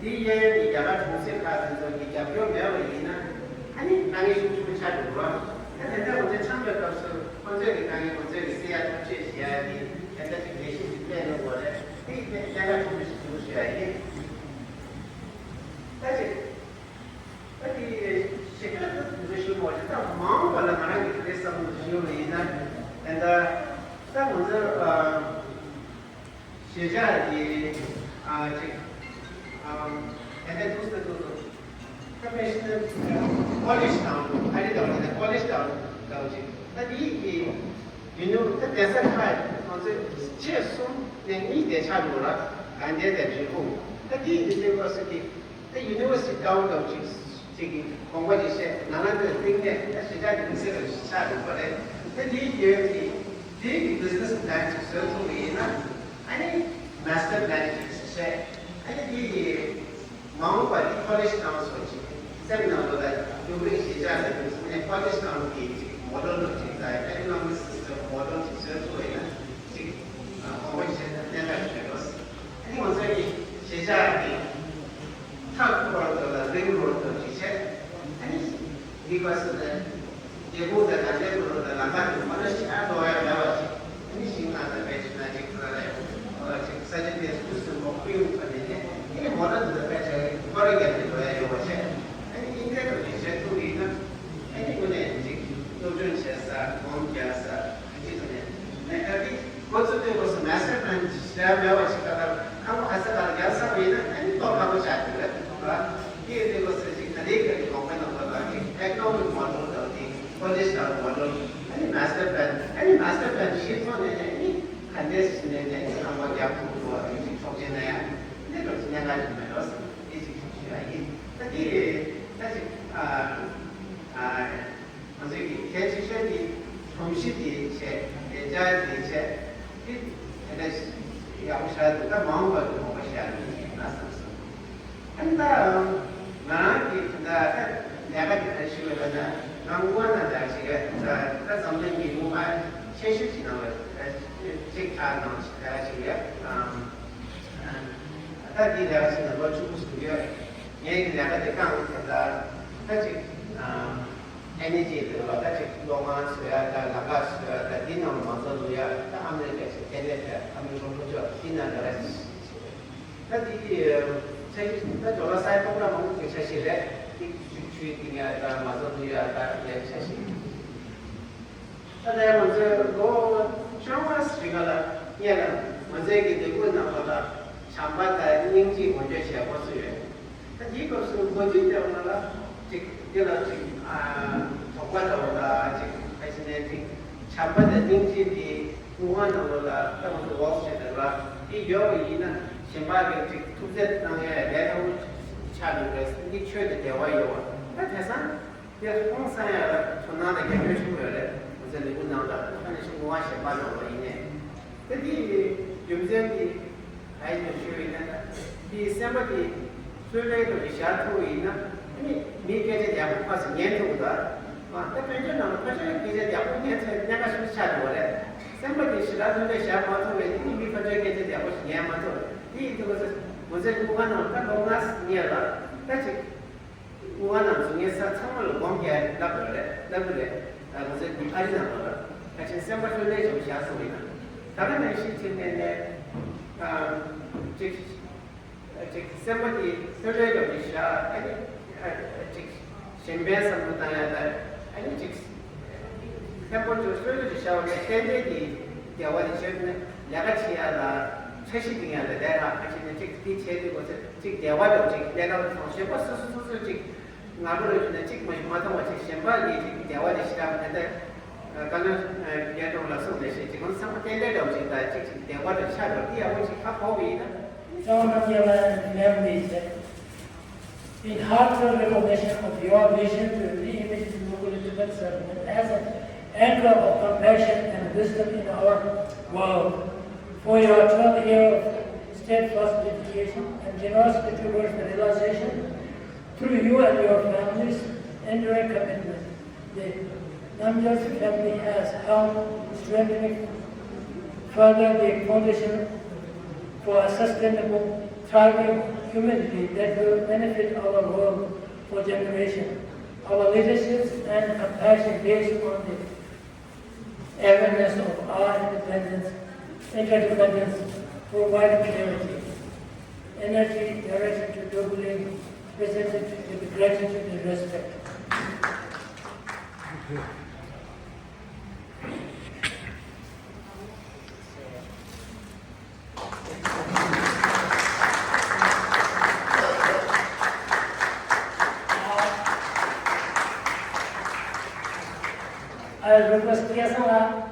འདི་གཡས་གཡོན་གྱི་རྒྱ་གར་གྲོང་གསེབ་ཁག་དེ་ཚོ་གི་རྒྱབ་སྐྱོར་མེད་པ་ཡིན་ན་ཨ་ནི་དཀའ་ངལ་ཤུགས་ཆེན་པོ་ཆགས་འགྲོ་གི་རེད། ད་དེ་འདྲ་ང་ཚོའི་འཆམ་པའི་སྐབས་སུ་ཁོང་ཚོས་ཀྱི་དཀའ་ངལ་ང་ཚོས་ཀྱི་སེ་ཡ་ཐག་གཅོད་བྱེད་ཡ་དེ་དེ་འདྲ་ཅིག་ལས་གཞི་ཅིག་སྤེལ་གནང་དགོས་རེད། དེ་གནད་འགག་ཆེན་པོ་ཞིག་འདུག་ཞུ་ཡ་ཡིན། ད་ཅིག་ད་དེ་ཞིབ་ཕྲ་ད་དེ་ཚོ་ཞུ་དགོས་རེད། ད་མ་འོངས་པ་ལ་ང་རང་གིས་དེ་འདྲའི་བསམ་བློ་ཞུ་བ་ཡིན་ན་ད་ལྟ་ད་ང་ཚོ་གཞིས་ཆགས་ཀྱི་ཅིག་ད་ལྟ་འདུག་ཟེར་འདུག་ད་དཔེ་ཤིན་ཏུ་ཀོ་ལེཇ་དང་ཨ་རི་དང་ད་ཀོ་ལེཇ་དང་ད་ཅིག་ད་དེ་ཡི་གི་ཡུ་ནི་ད་གདན་ས་ཁག་ང་ཚོ་ཆེས་གསུམ་ནས་གཉིས་དེ་ཆགས་འདུག་ལ། དགའ་ལྡན་དང་འབྲས་སྤུངས་ད་དེ་ཡི་གི་དེ་སྐབས་སུ་གི་ད་ཡུ་ནི་ཝར་སི་ཊི་ཊའུན་དང་ཅིག་ཅིག་གི་དགོངས་པ་ཅིག་བཞེས་ནང་ལ་དེ་གཏིང་ནས་ད་གཞིས་ཆགས་ཀྱི་མི་སེར་ལ་ཆགས་འདུག་པ་རེད། ད་དེའི་རྒྱུན་གྱི་དེའི་གི་བི་ཛི་ནེ་སི་པི་ལན་ཅིག་བཟོས་ཐུབ་པ་ཡིན་ན་ཨ་ནི་མ་སི་ཊར་པི་ལན་ཅིག་བཞེས་ཨ་ནི་དེ་ཡི་མ་འོངས་པ་དེ་ཀོ་ལེཇ་ནང་སོགས་ཀྱི་སེམས་ནང་ལོགས་ལ་རྒྱུན་རིང་གཞིས་ཆགས་ལ་ཡོད་ཚུལ་ནས་ཀོ་ལེཇ་ནང་གི་ཅིག་མོ་ཌེལ་ནང་ཅིག་དང་ཨི་ཀོ་ནོ་མིག་སི་སི་ཊམ་མོ་ཌེལ་ཅིག་བཟོས་ཐུབ་པ་ཡིན་ན་ཅིག་དགོངས་པ་བཞེས་ན་གནད་འགག་ཆེན་པོ། ཨ་ནི་ང་ཚོ་གི་གཞིས་ཆགས་ཀྱི་མཐའ་འཁོར་དུ་ལ་རིང་རོལ་དུ་ཅིག་བྱས་ཨ་ནི་འདི་བར་སུ་ནས། རྒྱལ་ཁབ་དང་དགའ་ལྡན་ལུང་པ་ལ་ལམ་ཁ་དེ་མ་གཏོགས་ཤར་འགྲོ་ཡ་མེད་པ་ཞིག་ཨ་ནི་ཤིང་ནགས་དང་དཔེ་བྱས་ན་ཅིག་ཁ་ལ་ཡོད་ཅིག་ས་ཆ་དེ་སུ་སུ་མོ་ཁུ་ཡུག་ཁ་ནས་ནས་ཨ་ནི་མོ་ཊ་དེ་ཚོ་དཔེ་བྱས་ཁོ་ར་རྒྱབ་ནས་འགྲོ་ཡ་ཡོད་པ་བྱས་ཨ་ནི་ཨིན་སྐད་དུ་ནས་བྱེད་ཐུབ་ཡིན་ན་ཨ་ནི་དངོས་གནས་ཅིག་སློབ་སྦྱོང་བྱེད་ས་སྒོམ་རྒྱག་ས་ཨ་ཅིག་ཐོག་ནས་ཨ་ནི་ད་གི་འགོ་ཚུགས་དུས་སྐབས་སུ་མ་སེར་དང་ཞེ་དྲག་མེད་པ་ཞིག་ད་ལྟ་ཁང་པ་ག་ས་ག་ལ་རྒྱག་ས་བ་ཡིན་ན་ཨ་ནི་ཏོག་ཁག་པོ་ཆགས་ཀྱི་རེད་བ། དེའི་དུས་སྐབས་སུ་ཅིག་ད་ལྟའི་ག་གི་དགོངས་པ་ནང་ལོགས་ལ་ཅིག་ཨི་ཀོ་ནོ་མིག་མོ་ཌེལ་དང་དེ་ཀོ་ལེཇ་དང་མོ་ཌེལ་ཨ་ནི་མ་སི་ཊར་པི་ལན་ཨ་ནི་མ་སི་ཊར་པི་ལན་ཞིག་ཐོག་ནས་ནས་ནི་ག་འདྲས་ཞིག་ནས་ནས་ནི་ཁང་པ་རྒྱག་ཐུབ་འདུག་བ། དེ་ཅིག་ཚོགས་ཆེན་ན་ཡང་འདི་འདྲ་ཅིག་གནད་འགག་ཅིག་མེད་འགྲོ་ཟེར་དེ་ཅིག་ཞུ་ཡ་ཡིན། ད་དེ་ད་ཅིག་ཨ་ཨ། ང་ཚོའི་གི་གལ་ཆེ་ཤོས་དེ་སྒྲོམ་གཞི་དེ་བྱས་ལས་འཆར་དེ་བྱས་དེ་དེ་འདྲ་ཡག་པོ་ཤར་འདུག་ད་མ་འོངས་པར་དུ་མང་པོ་ཤར་འདུག་ཡིན་ན་བསམ་སོང་། ཨ་ནི་ད་ང་རང་གི་དེ་འདྲ་ད་ལས་ཀ་དེ་འདྲ་ཞུ་བའི་ལ་ན་ང་དངུལ་ཁང་ནང་ལ་ཞིག་ད་ད་འཛམ་གླིང་གི་དངུལ་ཁང་ཆེ་ཤོས་ཅིག་ནང་ལ་ཅིག་ཁག་ནང་ཞིག་ལས་ཀ་ཞིག་ཡོད། ད་དེ་ལས་ཀ་ཞིག་ནང་ལོ་བཅུ་དགུ་ཟིན་ཡོད། ངའི་ལས་ཀ་དེ་རྐང་དེ་ལ་ད་ཅིག་ཨེ་ནེ་ཇི་དེ་ལ་ད་ཅིག་གློག་ཁང་བཟོ་ཡ་ད་ལམ་ཁ་བཟོ་ཡ་ད་དེ་ནང་མ་རྩ་བཟོ་ཡ་ད་ཨ་མི་རི་ཀ་ཞིག་ཐེ་ལེ་ཐེ་ཨ་མི་རི་ཀ་ལྷོ་ཕྱོགས་དེ་ནང་ལ་ད་དེ་ཆ་ཤས་ད་ཇོ་ལ་སའི་ཏོག་ལ་མང་པོ་ཆ་ཤས་རེད། དེ་ཆུ་ཆུའི་དེ་ནས་ད་མ་རྩ་བཟོ་ཡ་ད་ལས་ཆ་ཤས། ད་ལྟ་ང་ཚོས་ལོ་བཅོ་ལྔ་རིང་ལ་སྔོན་ལ་ང་ཚོའི་གི་ལས་འགུལ་ནང་ལ་བྱམས་པ་དང་སྙིང་རྗེ་མངོན་འགྱུར་བྱེད་དགོས་སུ་ཡོད། ད་དེའི་སྐབས་སུ་འགོ་ཁྲིད་ལྟ་བུ་ལ་ཅིག་འདི་ལ་ཅིག་དོགས་པ་ལྟ་བུ་ལ་ཅིག་ཕལ་ཆེར་ནས་ཅིག་བྱམས་པ་དང་སྙིང་རྗེ་དེ་དངུལ་ཁང་ནང་ལོགས་ལ་ད་ང་ཚོ་ཝོག་ཤེད་ལྟ་བུ་ལ་དེ་ཡོད་པ་ཡིན་ན་གཞན་པ་གི་ཅིག་ཐུབ་ཚོད་གནང་ཡ་ལས་སླ་པོ་ཆགས་འདུག་གས། འདི་ཆོས་དང་འབྲེལ་བ་ཡོད་པ་ད་དེང་སང་། དེ་ཁོང་ཚང་ཡ་ལ་ཚོར་སྣང་དང་རྒྱབ་སྐྱོར་ཆེན་པོ་ཡོད་རེད། ང་ཚོའི་ལས་འགུལ་ནང་ལ་ཁ་ནས་ཤིང་ངོ་བ་གཞན་པ་ནང་ལ་ཡིན་ནས། ད་འདི་རྒྱུ་མཚན་འདི་ག་ཡིན་ནས་ཞུ་ཡིན་ན། འདི་སེམས་པ་འདི་བརྩོན་འགྲུས་དང་འདི་བཞག་ཐུབ་ཡིན་ན་ཨ་ནི་མིའི་སྐད་ཆ་ཡག་པོ་ཕར་ཚུར་ཉན་ཐུབ་ད། ད་དཔལ་འབྱོར་ནང་ལ་ཕར་ཕྱོགས་སྐད་ཆ་ཡག་པོ་ཉན་ཐུབ་གནད་འགག་ཆེན་པོ་ཆགས་འགྲོ་བ་རེད། སེམས་པ་འདི་ཞེ་དྲག་ཐོན་ཐོན་བཞག་མ་ཐུབ་པས་ཨ་ནི་མི་ཕར་ཕྱོགས་སྐད་ཆ་ཡག་པོ་ཞིག་ཉན་མ་ཐུབ། འདི་ཡིན་དུས་ང་ཚོ་ང་ཚོའི་དངུལ་ཁང་ནང་ལ་ད་ལོ་ལྔ་ཉེ་ལ་ད་ཅིག་དངུལ་ཁང་ནང་འཛུལ་མཁན་ཚང་མ་ལ་སྒོམ་རྒྱག་ལབ་དགོས་རེད་ལབ་དགོས་རེད། ང་ཚོའི་འདི་ཨ་རི་ནང་ལོགས་ལ་ཕལ་ཆེར་སེམས་པ་ལྷོད་ལྷོད་ཅིག་བཞག་སོང་ཡིན་ན། ད་ག་ནང་བཞིན་བྱས་ནས་ནས་ཅིག་ཅིག་སེམས་པ་དེ་ལྷོད་ལྷོད་ཅིག་བཞག་ཨ་ནི་ཅིག་གཞན་ཕན་བསམ་བློ་བཏང་ཡ་ད་ཨ་ནི་ཅིག་ཕན་པོ་ཅིག་ལྷོད་ལྷོད་ཅིག་བཞག་པ་ནས་ཏན་ཏན་གྱི་བདེ་བ་དེ་བྱས་ནས་ལས་ཀ་བྱེད་ཡ་ལ་འཆར་གཞི་འདིང་ཡ་ལ་ལས་ཀ་ཕལ་ཆེར་ནས་ཅིག་དེ་བྱས་དུས་གོ་ཚེ་གཅིག་བདེ་བ་དང་གཅིག་ལས་ཀ་ལ་ཐོག་གཞན་པ་སོ་སོ་སོ་སོ་གཅིག་ང་རང་ལ་ཡོད་ན་གཅིག་མ་ཞིག་མ་མཐོང་བ་ཅིག་གཞན་པ་ལས་གཅིག་བདེ་བ་དེ་ཞེ་དྲག་མེད་དེ། བཀའ་བློན་རྒྱལ་དྲུང་ལ་གསུངས་ནས་ཤེས་ཅིག་ང་ཚང་མ་ཏན་ཏན་འདྲ་བོ་ཅིག་དང་གཅིག་གཅིག་བདེ་བ་དང་ཆ་འགྲོ་དེ་ཡག་པོ་ཅིག་ཧ་གོ་བ་ཡིན་ན། ལྕང་མ་རྒྱལ་ལ་ལེགས་མི་ཟེར། In heartfelt recognition of your vision to reimagine Mukulu Tibetan settlement as an anchor of compassion and wisdom in our world, for your twelve year steadfast dedication and generosity towards the realization through you and your family's enduring commitment. The Namgyalse family has helped strengthening further the foundation for a sustainable, thriving humanity that will benefit our world for generations. Our leadership and compassion based on the awareness of our independence, interdependence, provide clarity, energy, direction to doubling, presented with gratitude and respect. I request K S L R.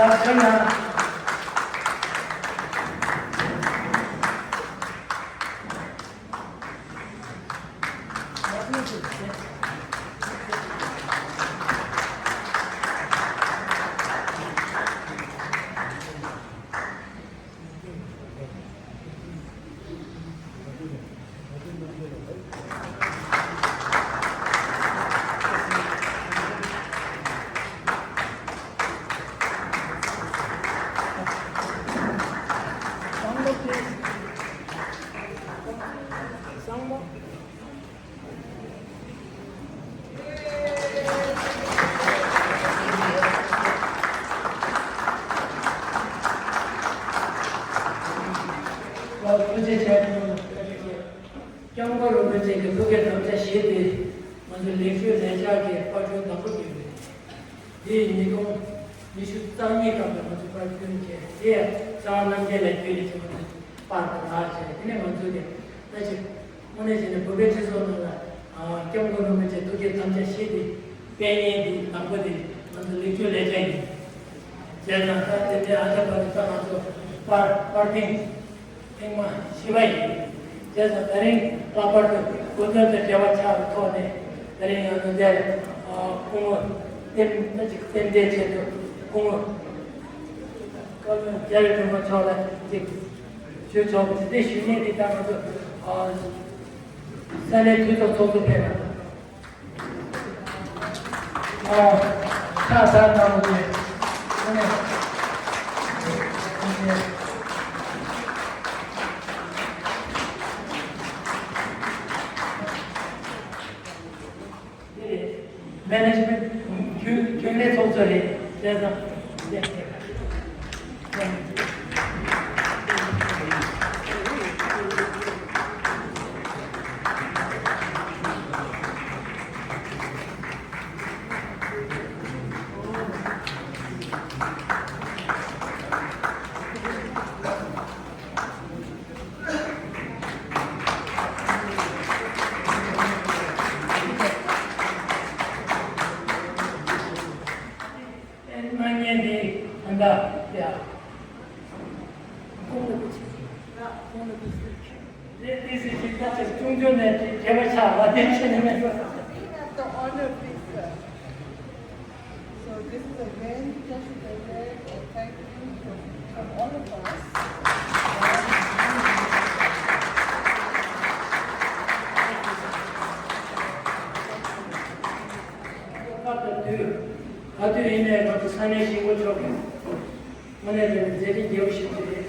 ལགས་སོ། སྐྱབས་མགོན་རིན་པོ་ཆེ་གི་ཐུགས་བསྐྱེད་དམ་བཅའ་བཞེས་ཏེ། ང་ཚོ་ལེགས་བཅོས་ལས་འཆར་གྱི་དཔར་སྐྲུན་དང་པོ་བརྒྱུད་རེད། དེ་ཉིས་སྟོང་ཉི་ཤུ་རྩ་གཉིས་སྐབས་ལ་ང་ཚོ་དཔར་སྐྲུན་བྱས། དེ་ཡང་རྩ་བ་རྣམ་རྒྱལ་ལ་བརྒྱུད་ནས་ང་ཚོ་པར་དུ་རག་བྱས། དེ་ནས་ང་ཚོ་དེ་ད་ཅིག་དངོས་གནས་བྱས་ན་བོད་པའི་སྤྱི་ཚོགས་ནང་ལ་སྐྱབས་མགོན་རིན་པོ་ཆེ་ཐུགས་བསྐྱེད་དམ་བཅའ་བཞེས་ཏེ་སྤེལ་མཁན་དེ་དང་པོ་དེ་ང་ཚོ་ལེགས་བཅོས་ལས་འཆར་ཡིན། བྱས་ཙང་ད་དེ་འདྲའི་ཨ་ཅག་པ་དེ་ད་ང་ཚོ་པར་པར་ཐེངས་ཐེངས་མ་བཞི་པ་ཡིན། བྱས་ཙང་ད་རིང་ལྷག་པར་དུ་སྐུ་མདུན་དང་འབྲེལ་བ་ཆགས་པའི་ཐོག་ནས། ད་རིང་ང་ཚོ་འདིར་སྐུ་ངོ་རྟེན་ད་ཅིག་རྟེན་འབྲེལ་ཆེད་དུ་སྐུ་ངོ་བཀའ་བློན་རྒྱ་རི་སྒྲོལ་མ་མཆོག་ལ་ཅིག་ཞུ་ཆོག་པ་དེ་ཞུ་མཁན་དེ་ད་ང་ཚོ་ས་གནས་འཐུས་ཚོགས་ཚོགས་གཙོ་ཕེབས་པ། ཨོ། ཁ་ས་དང་པོ་དེ། ཨ་ནི། དེ་རེད། མེ་ནེ་ཇི་མེན་རྒྱུན་རྒྱུན་ལས་ཚོགས་གཙོ་རེད། བྱས་ཙང་། ཨེ། མ་ཉན་དེ་ད་ལྟ་ཡ། ཁོང་ལ་གུས་ཕྱག། ཁོང་ལ་གུས་ཕྱག། དེ་དེ་སྲིད་ཀྱི་ད་ཆ་ཆུང་ཆུང་ནས་དེ་དགེ་བ་ཆགས་པ་དེ་ཆེ་ནས་མེད་པ། Clean up the honor, please, sir. So this is a very special day, and thank you from all of us. ག་དུས་ཡིན་ནའི་ང་ཚོ་ས་གནས་གཞིས་འགོ་མཆོག་གིས་དངོས་གནས་དྲང་གནས་མཛད་རྗེས་རྒྱས་པོ་ཞིག་རེད།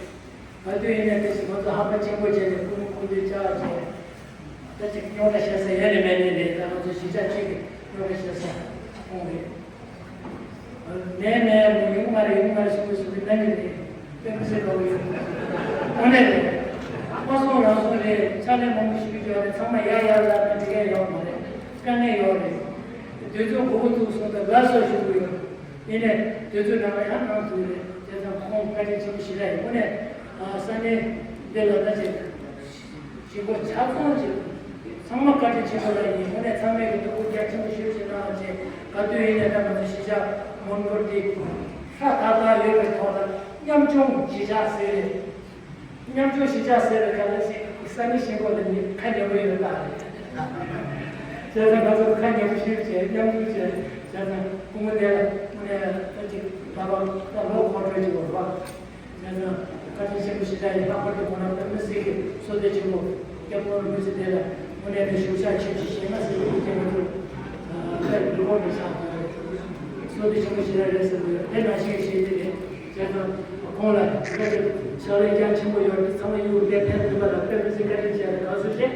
ག་དུས་ཡིན་ནའི་དེ་ང་ཚོ་ཧམ་པ་ཆེན་པོ་བྱས་ནས་སྐུ་ངོ་སྐུ་མདུན་བཅར་བྱས། ད་ཅིག་རྙོག་དྲ་བཤད་ས་ཡོད་རེད་མེད་རེད་རེད། ད་ང་ཚོ་གཞིས་ཆགས་གཅིག་གི་རྙོག་དྲ་བཤད་ས་ཁོང་རེད། མེད་མེད་མོ་ཡོང་མ་རེད་ཡོང་མ་རེད་གསུང་གི་གསུང་གི་གནང་གི་རེད། དཔེ་མི་སྲིད་དགའ་བོ་ཡོད། དངོས་གནས་རེད། ཁོ་སོང་རང་སོང་རེད། ཕྱག་ལས་མང་པོ་ཞིག་ཡོད་རེད། ཚང་མ་ཡར་ཡར་ལབ་ན་འགྲིག་གི་ཡོད་མ་རེད། དཀའ་ངལ་ཡོད་རེད། དུས་ཚོད་མགོ་བོ་ཐུག་སོང་དང་དགའ་བསུ་ཞུ་གི་ཡོད། ཡིན་ནའི་དུས་ཚོད་ནང་ལ་ཡང་གནང་ཐུབ་རེད། དེ་ཙམ་ཁོང་བཀའ་དྲིན་ཆེན་པོ་ཞིག་རེད། དངོས་གནས་ས་གནས་འདི་ལ་ད་ཅིག་གཞིས་འགོ་ཆ་ཚང་ཅིག་ཚང་མ་བཀའ་དྲིན་ཆེན་པོ་ལ་ཡིན། དངོས་གནས་ཚང་མས་ཀྱི་ཐུགས་ཁུར་རྒྱ་ཆེན་པོ་ཞེ་པོ་ཅིག་གནང་བ་བྱས། ག་དུས་ཡིན་ནའི་ད་ང་ཚོ་གཞིས་ཆགས་མོན་གྷོ་འདི་ཧྲ་ཐག་ཐག་ཡོད་པའི་ཐོག་ལ་ཉམ་ཆུང་གཞིས་ཆགས་ཟེར་རེད། ཉམ་ཆུང་གཞིས་ཆགས་ཟེར་བའི་སྒང་ལ་ཅིག་ས་གནས་གཞིས་འགོ་ལ་ནི་ཁ་ཉེ་པོ་ཡོད་པ་རེད། བྱས་ཙང་ང་ཚོ་ཁ་ཉེ་པོ་ཞིག་བྱས། ཉམ་ཆུང་བྱས། བྱས་ཙང་སྐུ་ངོ་དེ་ལ་དངོས་གནས་ད་ཅིག་ད་བར་ད་ལོ་འཁོར་གྲོལ་ཅིག་ཡོད་རེད་པ། བྱས་ཙང་བཀའ་དྲིན་ཆེན་པོ་ཞེ་དྲག་ཡིན། ལྷག་པར་དུ་ཁོང་རྣམ་པ་མི་སེར་གྱི་བསོད་བདེ་ཆེན་པོ་སྐྱབས་མགོན་རིན་པོ་ཆེ་དེ་ལ་དངོས་གནས་ནས་བཞུགས་ཤག་ཆེ་ཞིག་བཞེས་ན་ཟེར་གྱི་འདུག་དེ་ང་ཚོ་ད་རི་ཁོག་ནས་བཞག་དགོས་རེད། བསོད་བདེ་ཆེན་པོ་ཞེ་དྲག་རེད་ཟེར་གྱི་ཡོད། དེ་ནང་བཞིན་ཞེས་དེ་རེད། བྱས་ཙང་ཁོང་ལ་ཕྱག་ལས་རྒྱ་ཆེན་པོ་ཡོད། འདི་ཚང་མ་གཡུག་པའི་ཕན་ཐོགས་པ་ལ་དཔེ་མི་སྲིད་བཀའ་དྲིན་ཆེ་ལ་དགའ་བསུ་ཆེ།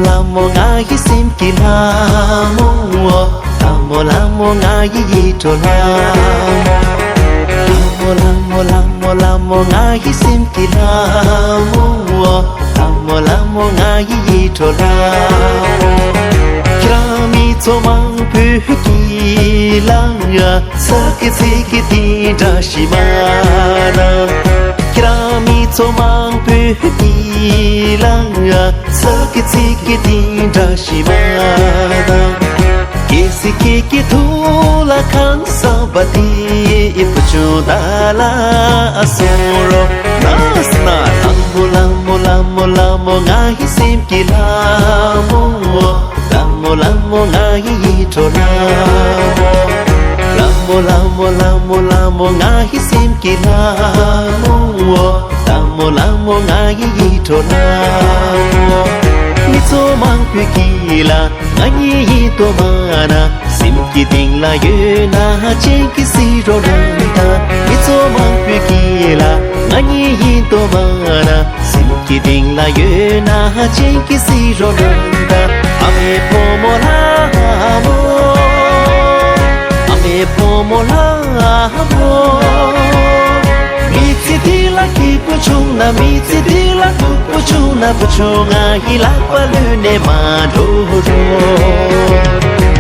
ལྷ་མོ་ང་ཡི་སེམས་ཀྱི་ལྷ་མོ། ལྷ་མོ་ལྷ་མོ་ང་ཡི་ཡིད་འཕྲོག་ལྷ་མོ། ལྷ་མོ་ལྷ་མོ་ལྷ་མོ་ལྷ་མོ་ང་ཡི་སེམས་ཀྱི་ལྷ་མོ། ལྷ་མོ་ལྷ་མོ་ང་ཡི་ཡིད་འཕྲོག་ལྷ་མོ། ཁྱེད་རང་མི་ཚོ་མང་པོས་ཀྱི་ལ་ཡ་ཚ་གི་ཚིག་གི་དེ་འདྲ་ཞིག་མ་ན། ཁྱེད་རང་མི་ཚོ་མང་པོས་ཀྱི་ལ་ཡ་ཚ་གི་ཚིག་གི་དེ་འདྲ་ཞིག་མ་ན། གལ་སྲིད་ཁྱེད་ཀྱི་ཐུགས་ལ་ཁང་བཟང་པ་དེ་ཡི་བུ་ཆུང་ད་ལ་ཨ་སོང་རོགས་ན་སི་ན། ལྷ་མོ་ལྷ་མོ་ལྷ་མོ་ལྷ་མོ་ང་ཡི་སེམས་ཀྱི་ལྷ་མོ། ལྷ་མོ་ལྷ་མོ་ང་ཡི་ཡིད་འཕྲོག་ལྷ་མོ། ལྷ་མོ་ལྷ་མོ་ལྷ་མོ་ལྷ་མོ་ང་ཡི་སེམས་ཀྱི་ལྷ་མོ། ལྷ་མོ་ལྷ་མོ་ང་ཡི་ཡིད་འཕྲོག་ལྷ་མོ། མི་ཚོ་མང་པོས་ཀྱི་ལ་ང་གཉིས་ཡིན་དོ་མ་ན། སེམས་ཀྱི་གཏིང་ལ་ཡོད་ན་ཅན་གྱི་སི་རོ་ལ་ད། མི་ཚོ་མང་པོས་ཀྱི་ལ་ང་གཉིས་ཡིན་དོ་མ་ན། སེམས་ཀྱི་གཏིང་ལ་ཡོད་ན་ཅན་གྱི་སི་རོ་ལ་ད། ཨ་མའི་བུ་མོ་ལྷ་མོ། ཨ་མའི་བུ་མོ་ལྷ་མོ། མི་ཚེ་འདི་ལ་སྐྱིད་པོ་བྱུང་ན། མི་ཚེ་འདི་ལ་སྡུག་པོ་བྱུང་ན། བུ་ཆུང་ང་ཡི་ལག་པ་ལུས་ནས་མ་འགྲོ་རོགས།